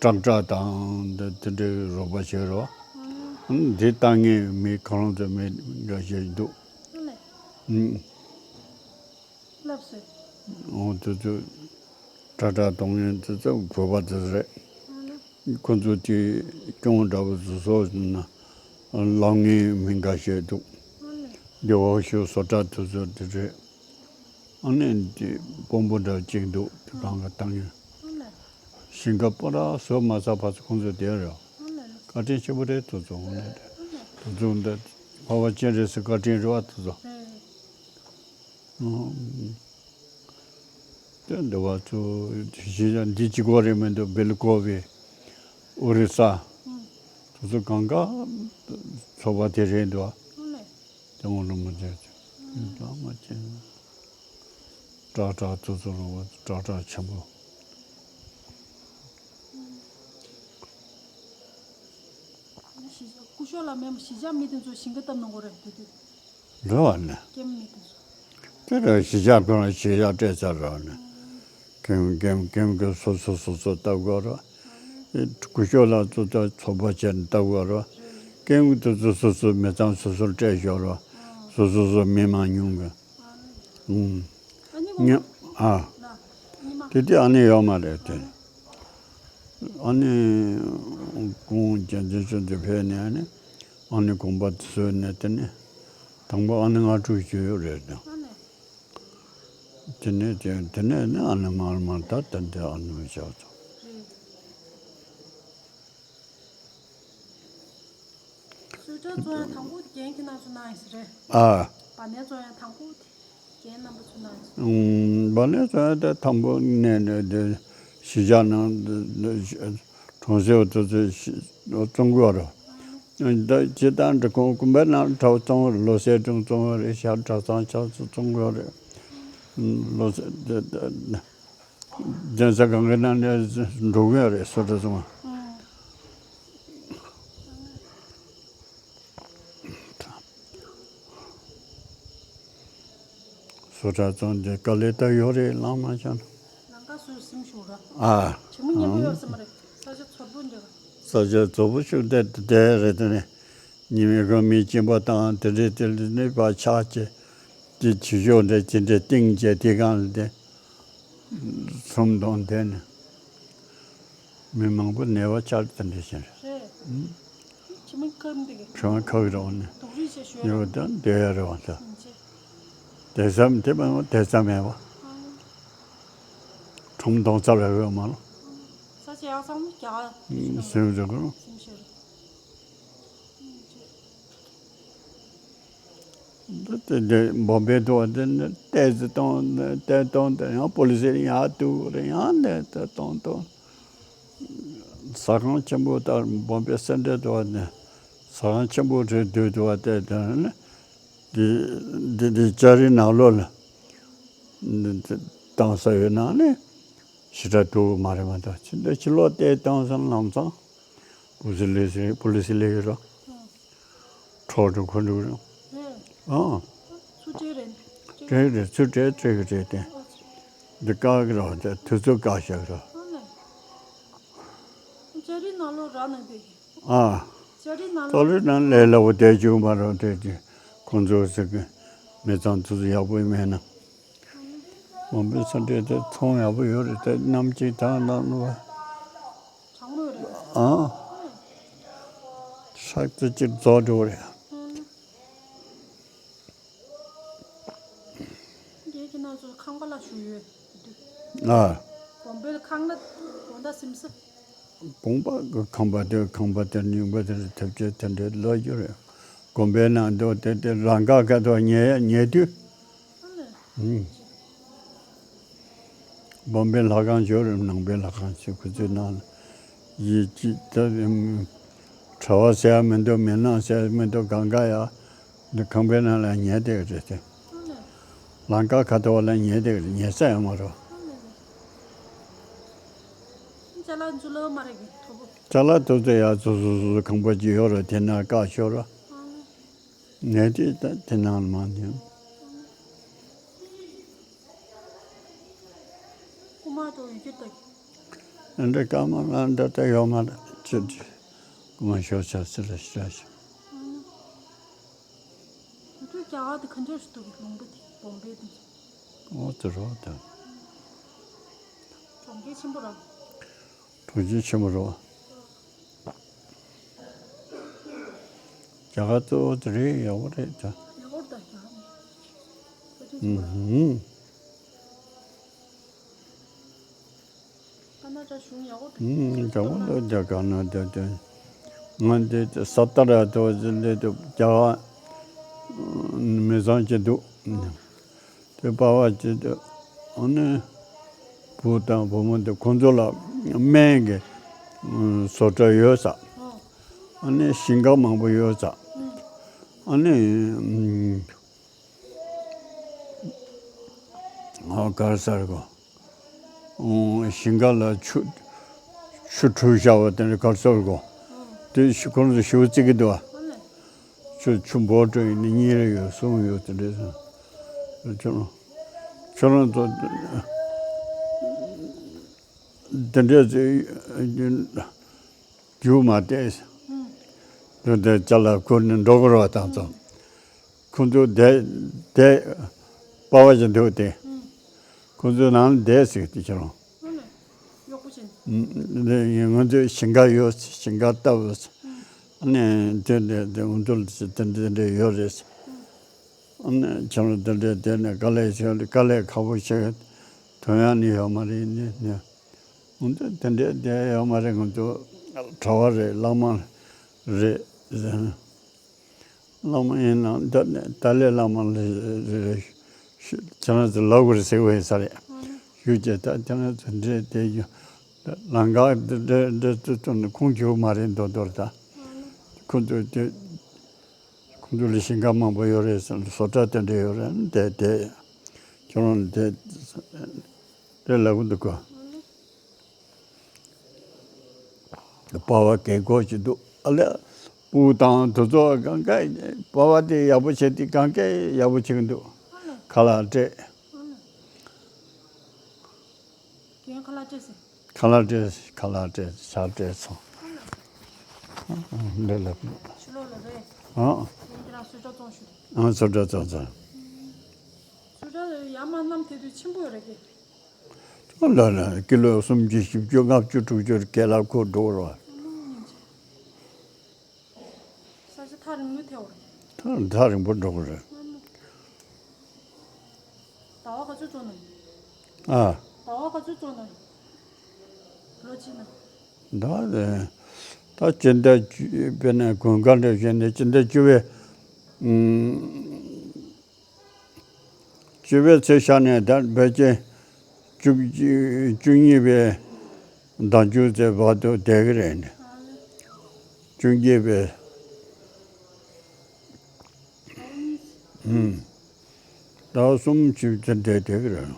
ཀྲག་ཀྲག་དང་འདི་དེ་འདྲའི་རོགས་པ་བྱེད་རོགས། འདི་ལྟ་ངན་མི་གང་རུང་ཚོ་མི་འགའ་ཤས་འདུག་ཨ་ལས། ཨུམ། ལབ་སོང་། འོ་དེ་ཚོ་ཀྲག་ཀྲག་གཏོང་མཁན་དེ་ཚོ་བོད་པ་དེ་ཚོ་རེད། ཨ་ལས། ཁོ་ཚོ་དེ་སྐྱོང་འདྲ་པོ་བཟོ་སོགས་ན་ལབ་མཁན་མི་འགའ་ཤས་འདུག་ཨ་ལས། དེ་འོག་ཤོད་བཟོ་གྲྭ་དེ་ཚོ་དེ་རེད། ཨ་ནི་དེ་དཔོན་པོ་འདྲ་གཅིག་འདུག་དེ་གང་ག་བཏང་ཡོད། ཨ་ལས། ཞིང་ཁ་སྤོ་ར་བཟོ་མ་ཚར་བར་ཚོ་ཁོང་ཚོ་དེ་རེད། ཨ་ལས། བཀའ་དྲིན་ཆེན་པོ་རེད་དེ་ཚོ་འོང་ནས་རེད། ཨ་ལས། དེ་ཚོ་འདི་འཕགས་པ་སྤྱན་རས་གཟིགས་བཀའ་དྲིན་རེད་བ་དེ་ཚོ། རེད། དེ་འདི་བ་ཚོ་གཞིས་ཆགས་འདི་གཅིག་པོ་རེད་མི་འདུག་བེལ་ཀོ་བི། ཨོ་རི་ས། ཨུ། དེ་ཚོ་གང་ག་ཚོགས་པ་དེ་རེད་འདུག་ཨ་ལས། དེ་འོང་རུ་མི་འདུག་ལགས་མ་ཅན། ཀྲག་ཀྲག་དེ་ཚོ་རུ་ཀྲག་ཀྲག་ཆེན་པོ། སྐུ་ཞབས་ལ་མེད་མ་གཞིས་ཆགས་མི་དེ་ཚོ་ཞིང་ཁ་བཏབ་གནང་དགོས་རེད་དེ་དུས། འགྲོ་བ་ནི། སྐྱེམས་མི་དེ་ཚོ། དེ་ལ་གཞིས་ཆགས་ཕན་ལ་གཞིས་ཆགས་སྤྲད་ཚར་རོགས་ནི། ཀེམ་ཀེམ་ཀེམ་ཀེམ་སོ་སོ་སོ་སོ་བཏབ་དགོས་རོགས། སྐུ་ཞབས་ལ་ཚོ་ཚོ་ཚོགས་པ་བྱས་ནས་བཏབ་དགོས་རོགས། ཀེམ་དེ་ཚོ་སོ་སོ་མི་ཚང་སོ་སོར་སྤྲད་ཞོག་རོགས། སོ་སོ་སོ་མི་མང་ཉུང་གི། ཨུམ། ཉམས་ཨ། དེ་དུས་ཨ་ནི་ཡོད་མ་རེད་དེ། ཨ་ནི་ཁོང་རྒྱལ་མཚན་ཆུང་དུ་ཕེབས་ནས་ཨ་ནི་ཨ་ནི་དགོན་པ་དེ་བཟོས་ནས་དེ་ནས་དང་པོ་ཨ་ནི་སྔ་དྲོ་ཞུས་ཡོད་རེད་དེ། དེ་ནས་དེ་དེ་ནས་ནི་ཨ་ནི་མར་མར་ད་ད་འདི་ཨ་ནུ་བྱ་ཚོ། སུ་ཏྲ་ཚོ་ཡང་དང་པོ་རྒན་ཁྱེད་རྣམ་ཚོ་གནང་ཡིན་ས་རེད། ཨ། བ་ནས་ཚོ་ཡང་དང་པོ་རྒན་རྣམ་པ་ཚོ་གནང་ཡིན་ས། ཨུམ། བ་ནས་ཚོ་ཡང་ད་དང་པོ་ནས་ནས་དེ་གཞིས་ཆགས་ནང་དེ་གྲོང་གསེབ་དེ་ཚོ་བཙོང་གི་ཡོད་རེད། ད་ཇི་ལྟར་འདྲ་ཁོང་དགོན་པའི་ནང་གྲྭ་བཙོང་བ་རེད། ལོ་གསར་སྒྲུང་བཙོང་བ་རེད། ཤར་གྲྭ་ཚང་ཆགས་ཚུལ་བཙོང་གི་ཡོད་རེད། ལོ་གསར་དེ་དེ་གདན་ས་གང་གི་ནང་ནས་འགྲོ་གི་ཡོད་རེད། སུ་ཏྲ་བཙོང་བ། སུ་ཏྲ་བཙོང་དེ་དཀའ་ལས་ད་ཡོད་རེད། ལང་མ་བྱང་། ལང་ཀ་སུ་སིམ་ཞུ་ར། ཨ། ཆི་མོ་ཉེ་པོ་ཡོད་ས་མ་རེད། ས་ཆ་ཚོར་པོ་འདྲ། ས་ཆ་ཚོར་པོ་ཞིག་དེ་དེ་རེད། དེ་ནས་ཉི་མའི་གོང་མི་སྐྱིན་པ་དང་དེ་འདྲའི་དེ་ནས་ཕར་ཆགས་ཀྱི་དེ་བྱེད་ཤོག་འདྲ་ཅི་འདྲ་སྟེང་བཅས་དེ་གང་ལ་དེ། ཚོང་དང་ལྡན་ནས་མི་མང་པོ་ནད་པ་ཆགས་དེ་འདྲ་བཞིན་རེད། རེད། ཁྱི་མི་ཁམ་འདི་གི། ཁྱི་མི་ཁ་གི་རོགས་ནས། སྡུག་རུས་བྱེད་ཤོད་ཡོད་དང་བསྡད་ཡ་རེད་བ་ད། ཨང་ཅེ། དེ་ཙམ་དེ་མ་དེ་ཙམ་མེད་བ། ཨང་། ཁྲོམ་གདོང་རྩ་ལ་ཡོད་མ་ལ། ས་ཆ་ཡག་ཚང་མ་རྒྱ་གར་སེམས་རེད་གོ། སེམས་ཤེས་རེད། ཨང་ཅེ། འདི་དེ་འདྲའི་འབོམ་པའི་ཐོག་དེ་ནི་ཏོག་ཙམ་གཏོང་ཏོག་ཙམ་གཏོང་དེ་ཡང་པོ་ལི་སི་ཡར་གཏུག་རེད། ཡང་ནས་དེ་གཏོང་གཏོང་། ཟ་ཁང་ཆེན་པོ་ལྟར་འབོམ་པའི་སེ་འབྲས་ཐོག་ནས་ཟ་ཁང་ཆེན་པོ་རེ་སྡོད་འདུག་བ། དེ་དེ་ནི་འདི་འདི་འདི་ལྕགས་རི་ནང་ལོགས་ལ་འདི་འདི་བཏང་ས་ཡོད་ན་ནི་ཞེ་དྲག་འདུག་མ་རེད་མ་གཏོགས། ཕྱི་འདི་ཕྱི་ལོགས་དེ་བཏང་ས་ལམ་སང་པོ་ལི་སི་ལས་ཟེར་པོ་ལི་སི་ལས་ཡོད་རོགས། ཁྲོ་འགྲོ་ཁོ་འགྲོ་རེད། ཨ། ཚུར་སྤྲད་རེད། སྤྲད་རེད། ཚུར་སྤྲད་སྤྲད་གི་རེད་དེ། འདི་བཀག་གི་རེད་དེ། དུས་ཚོད་བཀག་བཞག་གི་རེད། ཨ་ལས། ལྕགས་རི་ནང་ལོགས་ར་ནང་བསྡད་ཀྱི། ཨ། ལྕགས་རི་ནང་ལོགས། ལྕགས་རི་ནང་ལས་སླ་པོ་བསྡད་བཅུག་མ་རེད་དེ། དེ་ཁོང་ཚོ་ཟེར་གི་མི་ཚང་དུས་ཚོད་ཡག་པོ་མེད་ན། འོན་པོའི་ས་འབྲས་དེ་ཚོང་ཡག་པོ་ཡོད་རེད་དེ། གནམ་གཅིག་དང་གནམ་ལོ། གྲང་མོ་རེད། ཨ། ཧྲག་ཙེ་གཅིག་རྫོགས་འགྲོ་རེད། རྒན་ཁྱེད་རྣམ་ཚོ་ཁང་པ་ལ་བཞུགས་ཡོད་དུས། ཨ། དགོན་པའི་ཁང་གླ་དགོང་དག་ཟིན་ས། དགོན་པ་གི་ཁང་པ་དེ་ཁང་པ་དེ་རྙིང་པ་དེ་ཐབས་ཆེ་དེ་འདྲའི་ལོ་རྒྱུས་རེད། དགོན་པའི་ནང་དུ་དེ་དེ་རང་ཁ་ཁ་ཐོག་ཉལ་ཉལ་དུས། ཨ་ལས། ཨུམ། སྦོམ་པའི་ལྷ་ཁང་ཞིག་རེད། ནང་པའི་ལྷ་ཁང་ཞིག་ཁོ་ཚོའི་ནང་ལ་ཡིད་ཀྱི་ད་གྲྭ་བ་ཟེར་ཡ་མི་འདུག་མི་ནག་ཟེར་ཡ་མི་འདུག་གང་ག་ཡ་འདི་ཁང་པའི་ནང་ལ་ཉལ་བསྡད་ཀྱི་རེད་དེ། ལམ་ཁ་ཁ་ཐོག་ལ་ཉལ་བསྡད་ཀྱི་རེད། ཉལ་ས་ཡང་མ་རེད། ཅ་ལག་འཛུལ་ལོ་མ་རེད་གི་ཐོ་བོ། ཅ་ལག་ཐོ་ཚོ་ཡ་ཚོ་ཚོ་ཚོ་ཁང་པ་ཅིག་ཡོད་རེད། དེ་ནང་བཀག་ཤོག་ར། ངས་དེ་ད་དེ་ནང་ལ་མ་འདུག་རྐུ་མ་དང་ཡི་གེ་ལྟ། ཨ་འདྲ་སྐར་མ་ལ་འདྲ་ལྟ་ཡོད་མ་རེད། ཅི་ཅི་རྐུ་མ་ཤོར་ཆ་ཚི་ལ་ཤི་ར་ཤི། དུས་རྒྱ་གར་དེ་ག་འདྲ་ཞིག་འདུག་ལུང་པ་དེ་བོམ་བེ་དེ། འོ་དེ་རོ་དེ། གྲོང་ཁྱེར་ཆེན་པོ་ར། གྲོང་ཁྱེར་ཆེན་པོ་རེད་བ། རྒྱ་གར་གཙོ་བོ་དེ་རེད། ཡག་པོ་རེད་ད། ཡག་པོ་རེད་ད་རྒྱ་གར་ནས། ཨུ་ཧུམ། ཀ་ན་ཌ་གཞུང་ཡག་པོ་རེད། ཨུམ། ཡག་པོ་འདུག་རྒྱ་གར་ནང་དེ་དེ། ང་འདི་ས་ཏ་ར་དོ་ཟེར་འདི་དུ་རྒྱ་གར་མི་ཚང་གཅིག་འདུག་དེ་པ་བ་ཅིག་དེ་ཨ་ནི་བུ་དང་བུ་མོ་དེ་ཁོང་ཚོ་ལ་སྨན་གྱི་བཟོ་གྲྭ་ཡོད་ས། ཨ་ནི་ཞིང་ཁ་མང་པོ་ཡོད་ས། ཨ་ནི་ཨ་ག་རེ་ཟེར་གོ། ཨོ། ཞིང་ཁ་ལ་ཆུ་ཆུ་འཁྲུ་བཞག་པ་དེ་འདྲ་ག་རེ་ཟེར་གོ། དེ་ཤི་ཁོ་རང་ཚོ་ཞེ་པོ་བརྩི་གི་འདུག་བ། ཆུ་ཆུ་འབོར་སྤྲོད་ཡིན་ན་གཉིས་རེ་ཡོད་གསུམ་ཡོད་དེ་འདྲ་ཟེར། ཁྱོད་རང་ཁྱོད་རང་ཚོ་དེ་འདྲ་ཟེར་རྒྱུ་མ་བལྟས། དེ་འདྲ་ཅ་ལག་ཁུར་ནས་འགྲོ་དགོས་རེད་བ་དང་ཚོ། ཁོང་ཚོ་བསྡད་བསྡད་པ་བ་ཞིག་འདུག་སྟེ། ཁོང་ཚོའི་ནང་ལ་བསྡད་ཟེར་ཏེ་ཁྱེད་རང་། གཡོག་པོ་ཅན། ང་ཚོའི་ཞིང་ཁ་ཡོད། ཞིང་ཁ་བཏབ། ཨ་ནི་དེ་འདྲ་དེ་ང་ཚོ་ལ་དེ་འདྲ་དེ་འདྲ་ཡོད་རེད། ཨ་ནི་ཁྱེད་རང་དེ་འདྲའི་དེ་ནས་དཀའ་ལས་བྱས་དཀའ་ལས་ཁག་པོ་བྱེད་དོན་ཡང་ནི་ཡོད་མ་རེད། ནི་ནི་ང་ཚོ་དེ་འདྲའི་དེ་ཡོད་མ་རེད། ང་ཚོ་གྲྭ་བ་རེད། བླ་མ་རེད། བླ་མ་ཡིན་ན་ད་ནི་ཏཱ་ལའི་བླ་མ་རེད། ཁྱེད་རང་ཚོ་ལབ་དགོས་རེད་ཟེར་བས་ས་རེད། ཞུས་རྗེས་ད་ཁྱེད་རང་ཚོ་འདྲའི་དེ་ཡོད། ལམ་ཁ་འདྲ་འདྲ་འདྲ་ཚོ་ཚོ་ནི་ཁུངས་འཁྱོལ་མ་རེད་མདོག་མདོག་རེད། ད་ཁོ་ཚོ་དེ་ཁོ་ཚོ་ལ་ཞེན་ཁ་མང་པོ་ཡོད་རེད་ཟེར། བཟོ་གྲྭ་དེ་འདྲ་ཡོད་རེད། དེ་དེ་ཁྱོད་རང་དེ་དེ་ལབ་གི་འདུག་ག་པ་བ་གེ་གོ་ཅིག་འདུག་ཨ་ལས་སྤུ་དང་དུ་ཚོགས་གང་ག་པ་བ་དེ་ཡག་པོ་བྱས་ཏེ་གང་ག་ཡག་པོ་བྱེད་གི་འདུག་ཁ་ལག་སྤྲད། རྒན་ཁ་ལག་སྤྲད་ཟེར། ཁ་ལག་སྤྲད། ཁ་ལག་སྤྲད། ཇ་སྤྲད་སོང་། འདི་ལ། ཕྱི་ལོགས་ལ་རེད། ཨ། རྒན་ཁྱེད་རང་གསོལ་ཇ་བཙོང་ཞུ། ཨ། གསོལ་ཇ་བཙོང་ཚར། གསོལ་ཇ་ཡར་མར་བསྣམས་ཐལ་དུས་ཆེན་པོ་ཡོད་རེད་གི། ཨ་ལ་ལ་ཀི་ལོ་སུམ་ཅུ་བཞི་བཅུ་ལྔ་བཅུ་དྲུག་ཅུ་རེ་ལ་ཁོ་འགྲོ་རོགས། ས་ཆ་ཐག་རིང་པོ་ཐལ་བ་རེད། ཐག་ཐག་རིང་པོ་འགྲོ་གི་རེད། ཟླ་བ་ག་ཚོད་བཙོང་ནས། ཨ། ཟླ་བ་ག་ཚོད་བཙོང་ནས། ལོ་གཅིག་ན། ཟླ་བ་རེད། ད་སྤྱི་ཟླ་བཅུ་དཔེར་ན་དགུན་ཁ་འདྲ་བྱས་ནས་སྤྱི་ཟླ་བཅུ་པའི། ཨུམ། བཅུ་པའི་ཚེས་ཤར་ནས་ད་ཕལ་ཆེར་བཅུ་བཅུ་གཉིས་པའི་ཟླ་མཇུག་ཚེ་བར་དུ་བསྡད་ཀྱི་རེད། བཅུ་གཉིས་པའི། ཨུམ། ཟླ་བ་གསུམ་བཅུ་ཚེ་བསྡད་བསྡད་ཀྱི་རེད།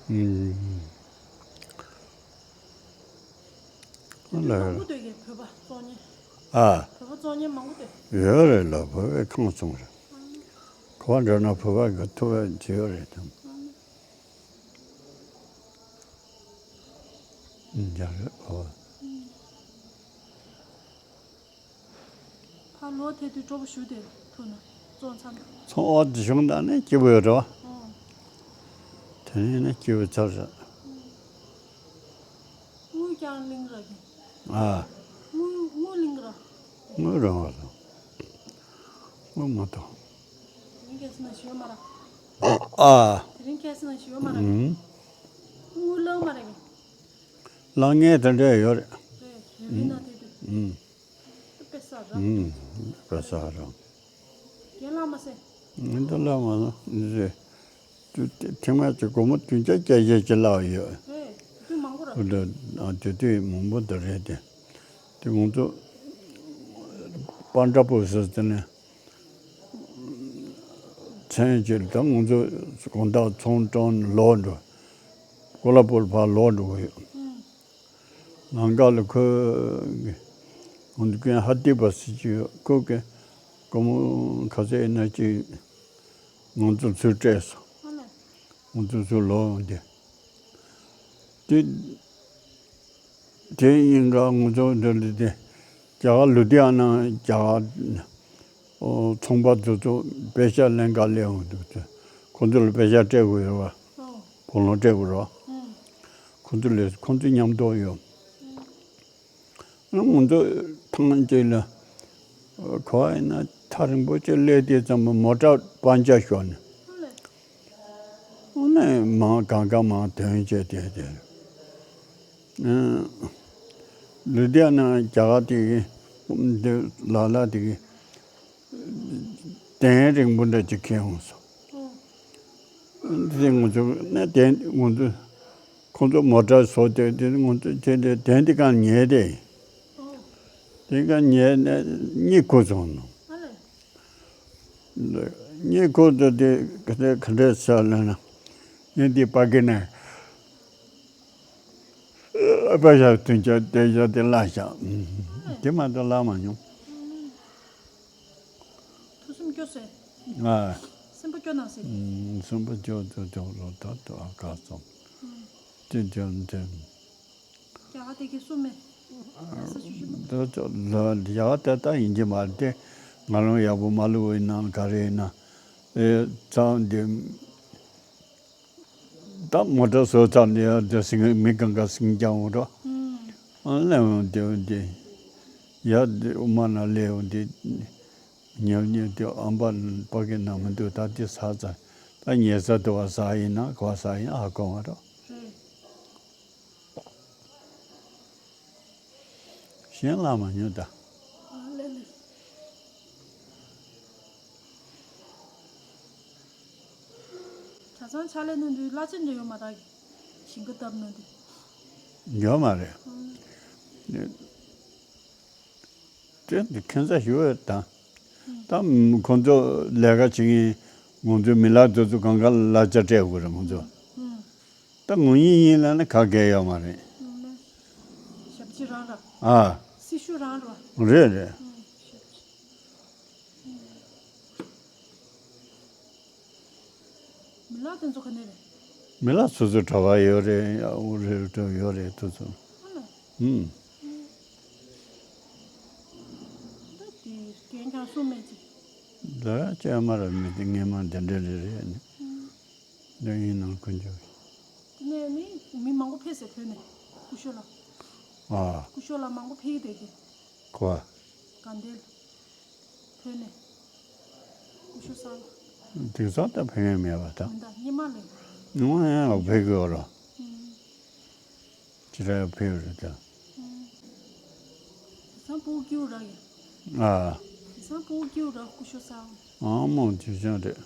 ཨུམ། ལ། མང་པོ་འདུག་གས་བོད་པ་བཙོང་མཁན། ཨ། བོད་པ་བཙོང་མཁན་མང་པོ་འདུག་ཡོད་རེད་ལ། བོད་པའི་ཁང་བཙོང་རེད། ག་པར་འགྲོ་ན་བོད་པ་གི་ཐུག་པ་ཅིག་ཡོད་རེད་དམ། ཡ་རེད་ཨོ། ཕར་ལོག་ཐལ་དུས་སྤྲོ་པོ་ཞུ་དེ་ཐུག་ན་བཙོང་ཚར་ན། ཚོང་འོག་ཏུ་བྱུང་དང་ནི་སྐྱིད་པོ་ཡོད་རེད་བ། ཨོ། དེ་ནས་ནི་སྐྱིད་པོ་ཚར་རེད། དངུལ་ཀྱང་གླིང་ར་གི། ཨ། དངུལ་དངུལ་གླིང་ར། དངུལ་རང་བ་དང་། དངུལ་མ་གཏོགས། དེ་རིང་ཁ་སང་ཞུ་ཡོད་མ་ར། ཨ། དེ་རིང་ཁ་སང་ཞུ་ཡོད་མ་ར། ཨུམ། དངུལ་གླིང་མ་ར་གི། གླིང་ངའི་དེ་འདྲ་ཡོད་རེད། རེད་རེད་རེད་ན་དེ་དུས། ཨུམ། དཔེ་ས་ར། ཨུམ། དཔེ་ས་ར། རྒན་ལགས་མ་ཟེར། ཨུམ། འདི་ལ་མ་ཟེར། འདི་ཐེངས་མ་གཅིག་སྒོར་མོ་བདུན་བརྒྱ་བརྒྱད་བརྒྱ་ཅིག་བརླག་ཡོད། རེད་དེ་དུས་མང་པོ་ར། འོ་འདྲ། ཨ། དེ་དུས་མང་པོ་འདི་རེད་དེ། དེ་ང་ཚོ་པ་འདྲ་པོ་ཟེར་དེ་ནས་མཚན་གཅིག་ད་ང་ཚོ་དགོང་དག་ཚོང་བཀྲོངས་ལོག་འགྲོ། ཀོ་ལ་པུར་ཕར་ལོག་འགྲོ་གི་ཡོད། ལམ་ཁ་ལ་ཁོ་ང་ཚོ་ཀུན་ཧ་ཏི་པ་ཟེར་གྱི་ཡོད། ཁོ་གི་སྒོར་མོ་ག་ཚད་ཡིན་ན་ཅིག་ང་ཚོ་ཚུར་སྤྲད་སོང་། ང་ཚོ་ཚུར་ལོག་འོང་དེ། དེ་དེ་ཡིན་ག་ང་ཚོ་འདི་ལ་དེ་རྒྱ་གར་ལུ་དྷི་ཡ་ན་རྒྱ་གར་ཚོང་པ་དེ་ཚོ་པེ་ཤ་ལེན་ག་སླེབས་འོང་འདུག་ཚེ་ཁོ་ཚོ་ལ་པེ་ཤ་སྤྲད་དགོས་ཡོད་པ། ཨོ། བུ་ལོན་སྤྲད་དགོས་རེད་པ། ཨུམ། ཁོ་ཚོ་ལས་ཁོ་ཚོ་མཉམ་དུ་ཡོད། ང་ཚོ་ཐང་ཅིག་ལ་ག་པར་ཡིན་ན་ཐག་རིང་པོ་ཅིག་སླེབས་དུས་ཙམ་པ་མོ་ཊ་པང་ཆ་ཤོར་ནས། ཨོ་ལེ། ཨོ་ནས་མང་གང་ག་མང་དོན་བྱས་དེ་དེ། ལུ་དྷི་ཡ་ན་རྒྱ་གར་དེ་གི་འདི་ལ་ལ་དེ་གི་གདན་རིང་པོ་འདྲ་ཅིག་ཁེལ་འོང་སོང་། ཨོ། དེ་ང་ཚོ་ནས་གདན་ང་ཚོ་ཁོང་ཚོ་མོ་ཊ་བཟོ་དེ་དེ་ང་ཚོ་དེ་དེ་གདན་དེ་གང་ཉལ་དེ། ཨོ། དེ་གང་ཉལ་ནས་གཉིད་ཁུག་སོང་ནོ། ཨ་ལེ། གཉིད་ཁུག་དུས་དེ་ག་དེ་ག་འདྲས་ཟེར་ལབ་ན་ངས་འདི་པ་གི་ནས་པ་ཤ་བདུན་ཅུ་དེ་བཞག་དེ་བརླག་བཞག་དེ་མ་གཏོགས་བརླག་མ་མྱོང་། ཐུགས་སེམས་སྐྱོ་སེ། ཨ། སེམས་པ་སྐྱོ་ན་སེ། ཨུམ། སེམས་པ་སྐྱོ་སྐྱོ་སྐྱོ་རོ་ད་དུ་ཨ་ཁ་སོང་། ཨུམ། ཅི་བྱུང་དེ། རྒྱ་གར་དེ་གའི་སུ་མེད། ས་ཆུ་ཆུ་མ། ད་ཅོ་ལ་རྒྱ་གར་ད་ལྟ་ཡིན་གྱི་མ་རེད་དེ། ང་རང་ཡག་པོ་མ་ལུས་པ་ཡིན་ན་ག་རེ་ཡིན་ན། ཨེ་ཚང་འདི། ད་མོ་ཊ་བཟོ་ཚར་ནས་ཡར་འདི་སིང་མི་གང་ག་སིང་རྒྱག་འོང་འགྲོ། ཨང་ལེ་འོང་དེ་འོང་དེ། ཡ་འདི་དབུ་མ་ན་སླེབས་འོང་འདི། ཉབ་ཉེ་དེ་ཨམ་པ་པ་གི་ནང་མི་འདུག་ད་དེ་ཟ་ཙང་། ད་ཉལ་ས་དུ་བ་ཟ་ཡིན་ན་གོ་ཟ་ཡིན་ཨ་གོ་མ་རོགས། རེད། གཞན་ལ་མ་ཉོ་ད། ཨ་ལེ་ལེ། གྲྭ་ཚང་ཕྱག་ལས་གནང་དུས་གླ་ཆ་འདྲ་ཡོད་མ་རེད། ཞིང་ཁ་བཏབ་གནང་དུས། ཡོད་མ་རེད། ཨང་། དེ་འདི་ཁྱད་མཚར་ཞིག་ཡོད་ད། ད་ཁོང་ཚོ་ལས་ཀ་བྱེད་མཁན་ང་ཚོའི་མི་ལག་དེ་ཚོ་གང་ག་གླ་ཆ་སྤྲད་དགོས་རེད་ཁོང་ཚོ། ཨང་། ད་ངོ་ཡིན་ཡིན་ལབ་ན་ག་གེ་ཡོད་མ་རེད། ཞབས་ཕྱི་རང་ར། ཨ། སྲི་ཞུ་རང་ར། རེད་རེད། ཨང་། ཞབས་ཕྱི། མི་ལག་དེ་ཚོ་ག་ནས་རེད། མི་ལག་སོ་སོའི་གྲྭ་པ་ཡོད་རེད། ཨ་འུ་རེད་ཡོད་རེད་དེ་ཚོ། ཨ་ལ། ཨུམ། ད་དེ་རྐྱེན་ཀྱང་སུ་མེད་ཅིག་ད་ཅང་མ་ར་མི་དེ་ངེས་མ་དེ་འདྲ་རེད་རེད་ནི། ཨུམ། འདི་ཡིན་ནང་ཀུན་འཇོག་དེ་ནས་ནི་མི་མང་པོ་ཕེབས་ཟེར་བོད་ནས་སྐུ་ཞབས་ལ། ཨ། སྐུ་ཞབས་ལ་མང་པོ་ཕེབས་ཀྱི་བསྡད་ཀྱི། གོ། དགའ་ལྡན་བོད་ནས་སྐུ་ཞབས་གསར་པ། དེང་སང་ད་ཕན་ཡོན་མེད་པ་ད། མི་འདའ་སྙེ་མ་ལས། ཉུང་ཡང་ལ་ཕེབས་དགོས་རོ། ཨུམ། ཅི་ར་ཕེབས་རེད་ད། ཨུམ། དེང་སང་ཕྲུ་གུ་སྐྱིད་ར་ཡིན། ཨ། དེང་སང་ཕྲུ་གུ་སྐྱིད་ར་སྐུ་ཞབས་གསར་པ། ཨ་མོ་དེ་ཅང་རེད།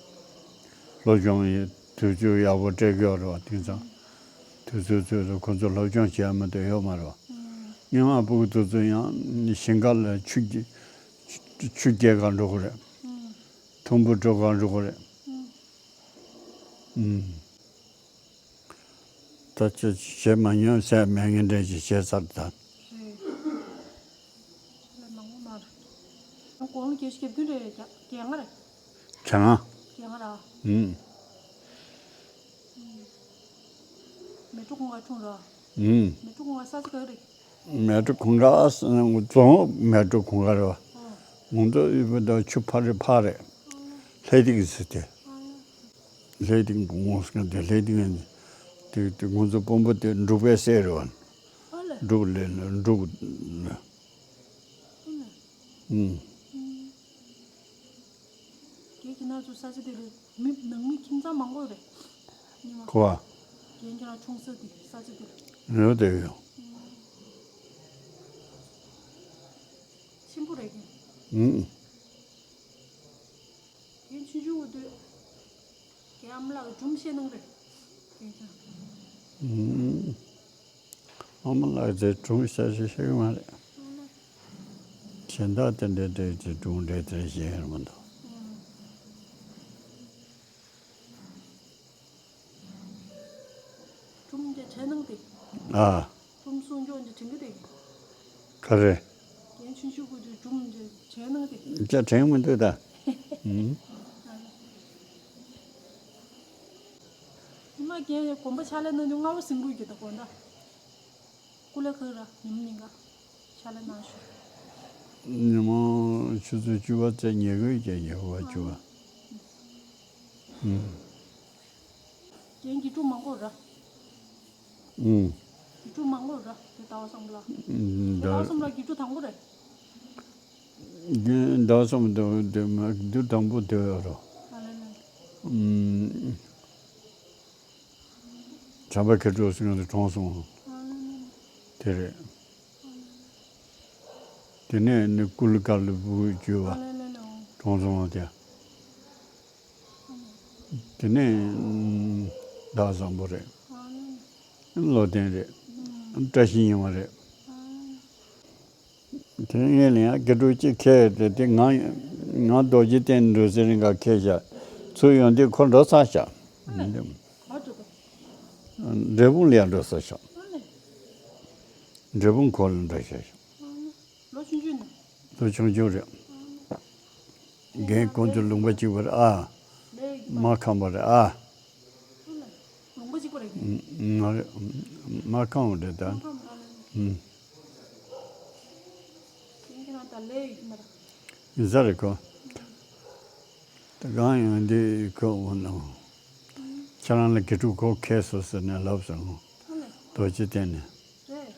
སློབ་སྦྱོང་ཡིན་དུས་ཚོད་ཡག་པོ་སྤྲད་དགོས་རོ་དེང་སང་། དུས་ཚོད་ཚོད་དུ་ཁོ་ཚོ་སློབ་སྦྱོང་བྱེད་ཡ་མི་འདུག་ཡོད་མ་རེད་བ། སྔོན་མ་ཕྲུ་གུ་དེ་ཚོ་ཡང་ཞིང་ཁ་ལ་ཆུ་རྒྱ་ཆུ་རྒྱག་གར་འགྲོ་གི་རེད། ཐུམ་བུ་འགྲོ་གར་འགྲོ་གི་རེད། ད་ཅི་བྱེད་མ་མྱོང་ཟེར་མེད་ངན་འདྲ་ཞིག་བྱས་ཚར་ད། རེད། ལས་མང་པོ་མ་རེད། གོང་ལ་བརྒྱད་ཅུ་གྱ་བདུན་རེད་ཡ་བརྒྱད་ལྔ་རེད། གྱ་ལྔ། གྱ་ལྔ་ར། ཨུམ། མལ་གྲོ་གུང་དཀར་འཁྲུངས་ར། ཨུམ། མལ་གྲོ་གུང་དཀར་ས་ཆ་ག་རེ། མལ་གྲོ་གུང་དཀར་རྫོང་མལ་གྲོ་གུང་དཀར་རེད་བ། ཨོ། ང་ཚོ་ཡུལ་བོད་དང་ཆུ་ཕ་རི་ཕ་རེད། ལྷས་སྟེང་ཟེར་ཏེ། ལྷས་སྟེང་གི་ངོས་སུ་དེ་ལྷས་སྟེང་དེ་དེ་ང་ཚོ་དཔོན་པོ་དེ་འབྲུག་པའི་སྲས་རེད་བ། ཨ་ལས། འབྲུག་ལས་འབྲུག་ཨུམ། རྒན་ཁྱེད་རང་ཚོ་ས་ཆ་དེ་ལ་མི་ནང་མི་ཁྱིམ་ཚང་མང་པོ་རེད། ཉི་མ། གོ་བ། རྒན་ཁྱེད་རང་འཁྲུངས་ས་དེ་ས་ཆ་དེ་ལ། ཡོད་དེ་ཡོད། ཆེན་པོ་རེད་རྒན། ཨུམ། རྒན་ཆུང་ཆུང་འུ་དུས། རྒན་ཨ་མ་ལགས་སྒྲུང་བཤད་གནང་རེད། རྒན་ཁྱེད་རང་། ཨུམ། ཨ་མ་ལགས་ཚོས་སྒྲུང་བཤད་ཤེས་ཤེས་ཀྱི་མ་རེད། གཞན་དག་དེ་འདྲའི་འདྲའི་ཀྱི་སྒྲུང་འདྲའི་དེ་བཤད་ཡོད་མི་འདུག་སྒྲུང་དེ་དྲན་གནང་དེ། ཨ། སྒྲུང་གསུང་ཆོག་འདི་དྲན་གི་དེ། ག་རེ། རྒན་ཆུང་ཆུང་གུ་དུས་སྒྲུང་འདི་དྲན་གནང་དེ། ཅག་དྲན་མི་འདུག་ད། ཨུམ། ཉི་མ་རྒན་དགོན་པ་ཕྱག་ལས་གནང་དུས་སྔ་པོ་ཟིན་དགོས་ཀྱི་ད་དགོན་ད། སྐུ་ལས་ཁག་ར་ཉིན་མོ་ཉིན་ག་ཕྱག་ལས་གནང་ཤོག་ཉི་མ་ཆུ་ཚོད་བཅུ་པ་ཚེ་ཉལ་དགོས་ཀྱི་ཉལ་དགོས་བཅུ་པ། ཨུམ། རྒན་དགེ་ཕྲུག་མང་པོ་ར། ཨུམ། དགེ་ཕྲུག་མང་པོ་ར་དེ་ཟླ་བ་གསུམ་ལ། ཨུམ། དེ་ཟླ་བ་གསུམ་ལ་དགེ་ཕྲུག་དང་པོ་རེད། དེ་ཟླ་བ་གསུམ་དུ་དེ་མ་དུ་དང་པོ་དེ་རོ། ཨ་ལེ་ལེ། ཨུམ། བྱམས་པ་མཁས་གྲུབ་ཟེར་མཁན་དེ་གྲོངས་སོང་། ཨ་ལེ་ལེ། དེ་རེད། དེ་ནས་ནི་ཀུ་ལི་ཀ་ལི་བུ་བརྒྱུད་པ། ཨ་ལེ་ལེ་ལེ། གྲོངས་སོང་བ་དེ། དེ་ནས་ཟླ་བཟང་པོ་རེད། བློ་ལྡན་རེད། བཀྲ་ཤིས་ཉི་མ་རེད། དེ་ངས་ལན་ཡང་དགེ་ཕྲུག་གཅིག་ཁས་དེ་དེ་ང་ང་རྡོ་རྗེ་གདན་འགྲོ་ཟེར་རིང་ག་ཁས་བཞག་ཚུར་ཡོང་དུས་ཁོ་འགྲོ་ཚར་བཞག་འབྲས་སྤུངས་ལ་ཡང་འགྲོ་ཚར་བཞག་འབྲས་སྤུངས་ཁོ་ལ་འགྲོ་བཞག་ལོ་ཆུང་ཆུང་ནས། ལོ་ཆུང་ཆུང་རེད། རྒན་ཁོང་ཚོ་ལུང་པ་གཅིག་པ་རེད་ཨ། ལས་ཀྱི་མ་ཁམས་པ་རེད་ཨ། ལུང་པ་གཅིག་པ་རེད། མ་རེད། མ་ཁམས་པ་རེད་ད། མ་ཁམས་པ་རེད། ཁྱེད་རང་ད་ལས་ཡོད་ཀྱི་མ་རེད། ཡིན་ས་རེད་ཁོ། ད་གང་ཡང་འདི་ཁོ་འོ་ནོ། ཁྱེད་རང་ལ་དགེ་ཕྲུག་ཁོ་ཁས་སོ་ཟེར་ནས་ལབ་སོང་ངོ་། རྡོ་རྗེ་གདན་ནས། རེད།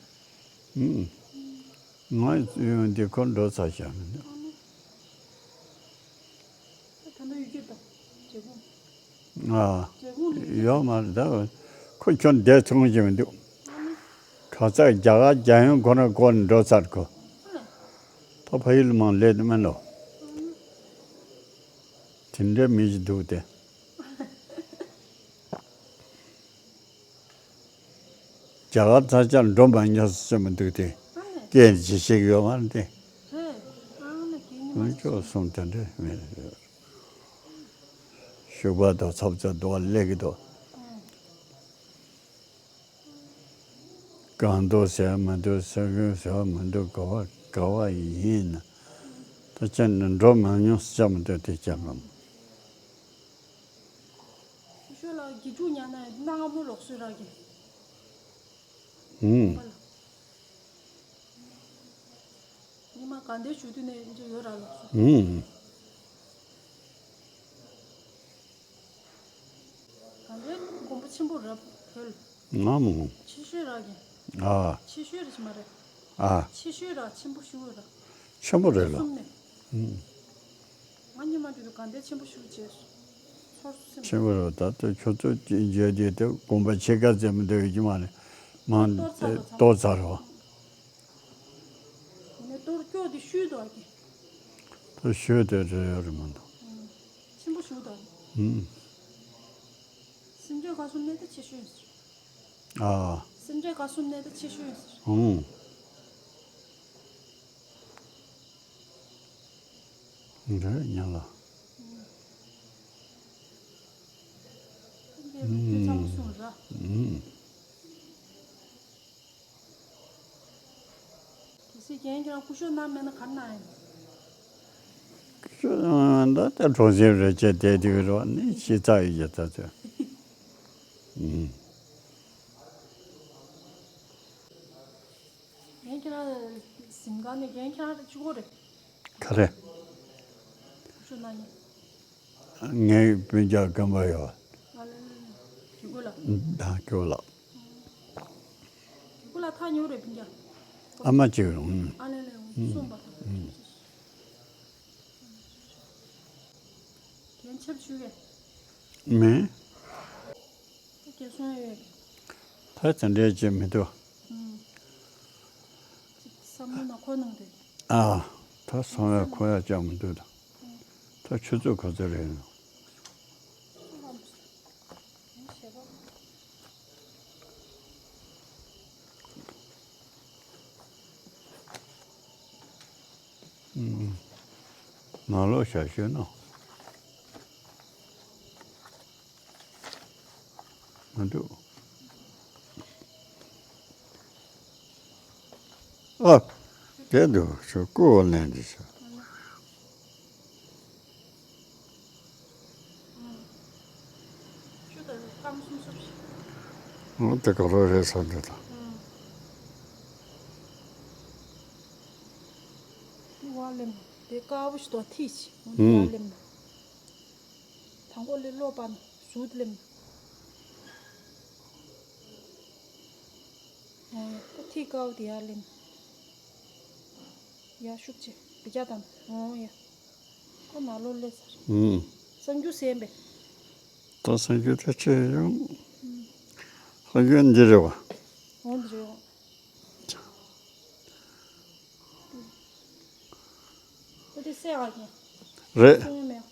ཨུམ། ང་ཡོང་འདི་ཁོ་འགྲོ་ཚར་ཤག་ད་ལྟ་ཡོད་ཀྱི་དང་། བྱེད་ཁུངས། ཨ། བྱེད་ཁུངས་ལས། ཡོད་མ་རེད་ད། ཁོ་ཁྱོད་བསྡད་ཐུབ་ཀྱི་མི་འདུག་ཨ་ནི། ཁ་ཚ་རྒྱ་གར་རྒྱལ་ཡོངས་ཁོ་ན་སྒོ་ནས་འགྲོ་ཚར་ཁོ། ཨ་ནི། ད་ཕ་ཡུལ་མང་སླེབས་དུ་མིན་ནོ། ཨ་ནི། དེ་འདྲའི་མི་ཞིག་འདུག་སྟེ། རྒྱ་གར་ད་ཆར་འགྲོ་མ་མྱོང་ཟེར་མི་འདུག་སྟེ། ཨ་ནི། སྐད་ཅིག་ཤེས་ཀྱི་ཡོད་མ་རེད་དེ། ཧེ། ཨ་ནི་སྐད་ཉི་མ། ཨུ་ཅོག་གསུམ་དེ་འདྲའི་མི་རེད། ཤུག་པ་དང་ཚབ་ཚ་འདུག་སླེབས་ཀྱི་འདུག་ཨ། གང་འདུག་ཟེར་མི་འདུག་ཟེར་གི་ཟེར་བ་མི་འདུག་ག་བ་ག་བ་ཡིན་ན། ད་ཁྱེད་ནི་འགྲོ་མ་མྱོང་ཟེར་མི་འདུག་དེ་ཁྱེད་ལ། ཤོད་ལ་དགེ་ཕྲུག་ཉག་ན་གནའ་སྔ་མོ་ལོག་སྲོལ་རག་གི། ཧུམ། ཉི་མ་ག་འདྲའི་ཞུ་དུས་ནས་འདི་ཡོད་ར་ལོག་སྲོལ། ཧུམ། ག་འདྲའི་དགོན་པ་ཆེན་པོ་ར་བོད། ང་མོ། ཆེ་ཤོས་ར་གི། ཨ། ཆེ་ཤོས་ར་ཞིག་མ་རེད། ཨ། ཆེ་ཤོས་ར་ཆེན་པོ་ཞུ་ར། ཆེན་པོ་རེད་ལ། གསུམ་ནས། ཧུམ། ང་ཉི་མ་འདི་རུ་ག་འདྲའི་ཆེན་པོ་ཞུ་བྱས་སོ། ཚོར་སེམས། ཆེན་པོ་རེད་ད་ལྟ་ཁྱོད་ཚོ་བརྗོད་དེ་དེ་དགོན་པ་ཕྱེད་ཀ་ཙམ་འདོད་ཀྱི་མ་རེད། མང་གཏོར་ཚར་རོ་ཚར། གཏོར་ཚར་རོ། ནས་གཏོར་སྐྱོ་དེ་ཤུལ་དུ་ཨ་ཀི། ད་ཤུལ་དེ་རེད་ཡོད་རེད་མ་གཏོགས། ཆེན་པོ་ཞུ་དང་། ཧུམ། སེམས་ཅན་ག་སོང་གནས་དེ་ཆེ་ཤོས་ཡིན་ཟེར། ཨ། སེམས་ཅན་ག་སོང་གནས་དེ་ཆེ་ཤོས་ཡིན་ཟེར། ཧུམ། འདྲ་ཉན་ལ། སེམས་ཅན་ལུགས་ཀྱི་ཚང་མ་གསུངས་ར། ཧུམ། གལ་སྲིད་རྒན་ཁྱེད་རང་སྐུ་ཞབས་གནང་མེད་ན་ག་རེ་གནང་ཡིན། སྐུ་ཞབས་གནང་མེད་ན་ད་ལྟ་གྲོང་གསེབ་རེ་བྱས་བསྡད་དེ་གི་རོགས་ནི་ཤི་ཚར་ཡོད་ཀྱི་ད་ཚོད། ཨུམ། རྒན་ཁྱེད་རང་གཟིམ་ཁང་ནས་རྒན་ཁྱེད་རང་གཅིག་པོ་རེད། ག་རེ། སྐུ་ཞབས་གནང་མཁན། ངའི་སྤུན་ཀྱག་རྐང་པ་ཡོད། ཨ་ལེ་ལེ་ལེ། གི་གུ་ལ། ད་གི་གུ་ལ། གི་གུ་ལ་ཐག་ཉེ་རེད་སྤུན་ཀྱག་ཨ་མ་གཅིག་རུང་། ཨ་ལེ་ལེ་གསུངས་པ་དང་། རྒན་ཆབ་ཞུ་གས། མེད། སྐད་སོང་ཡོད། ད་དེ་འདྲའི་ཅིག་མི་འདུག་ཨུམ། ཅིག་བསམ་བློ་ནང་འཁོར་གནང་དུས། ཨ། ད་སོང་བས་འཁོར་ཡག་ཅང་མི་འདུག་ད་ཆུ་ཚོད་ག་ཚོད་རེད། ནང་ལོགས་ཞག་ཤོད་ན། མི་འདུག་ཨ། དེ་འདུག་ཞོ་ཀུ་བ་ལེན་དེ་ཞོ། ཆུ་དང་སྐམ་སུབ་སུབ་ཞིག་འོ་དེ་ག་རོ་རེད་བསམ་འདུག་ད། ཨུ། བ་ལེམ་དེ་དཀར་པོ་ཞིག་དང་ཐིག་ཅིག་འོ་དེ་ཡར་ལེམ་ན། དང་པོ་ལས་ལོག་པ་ན་ཟུར་དུ་ལེམ་ན། འོ་ཡ། ཁོ་ཐིག་དཀར་པོ་དེ་ཡར་ལེན། ཡ་ཤུགས་ཆེ་བི་ཅག་དང་འོ་ཡ། ཁོ་ནང་ལོགས་སླེབས་ཚར། ཧུམ། གསར་འགྱུར་གསན་པས། ད་གསར་འགྱུར་ད་ཆེ་ཡང་། གསར་འགྱུར་འདི་རེད་བ། འོ་འདི་རེད་བ། ཁོ་དེ་སེ་ཨ་ཀྱེ། རེད། སེ་མེ་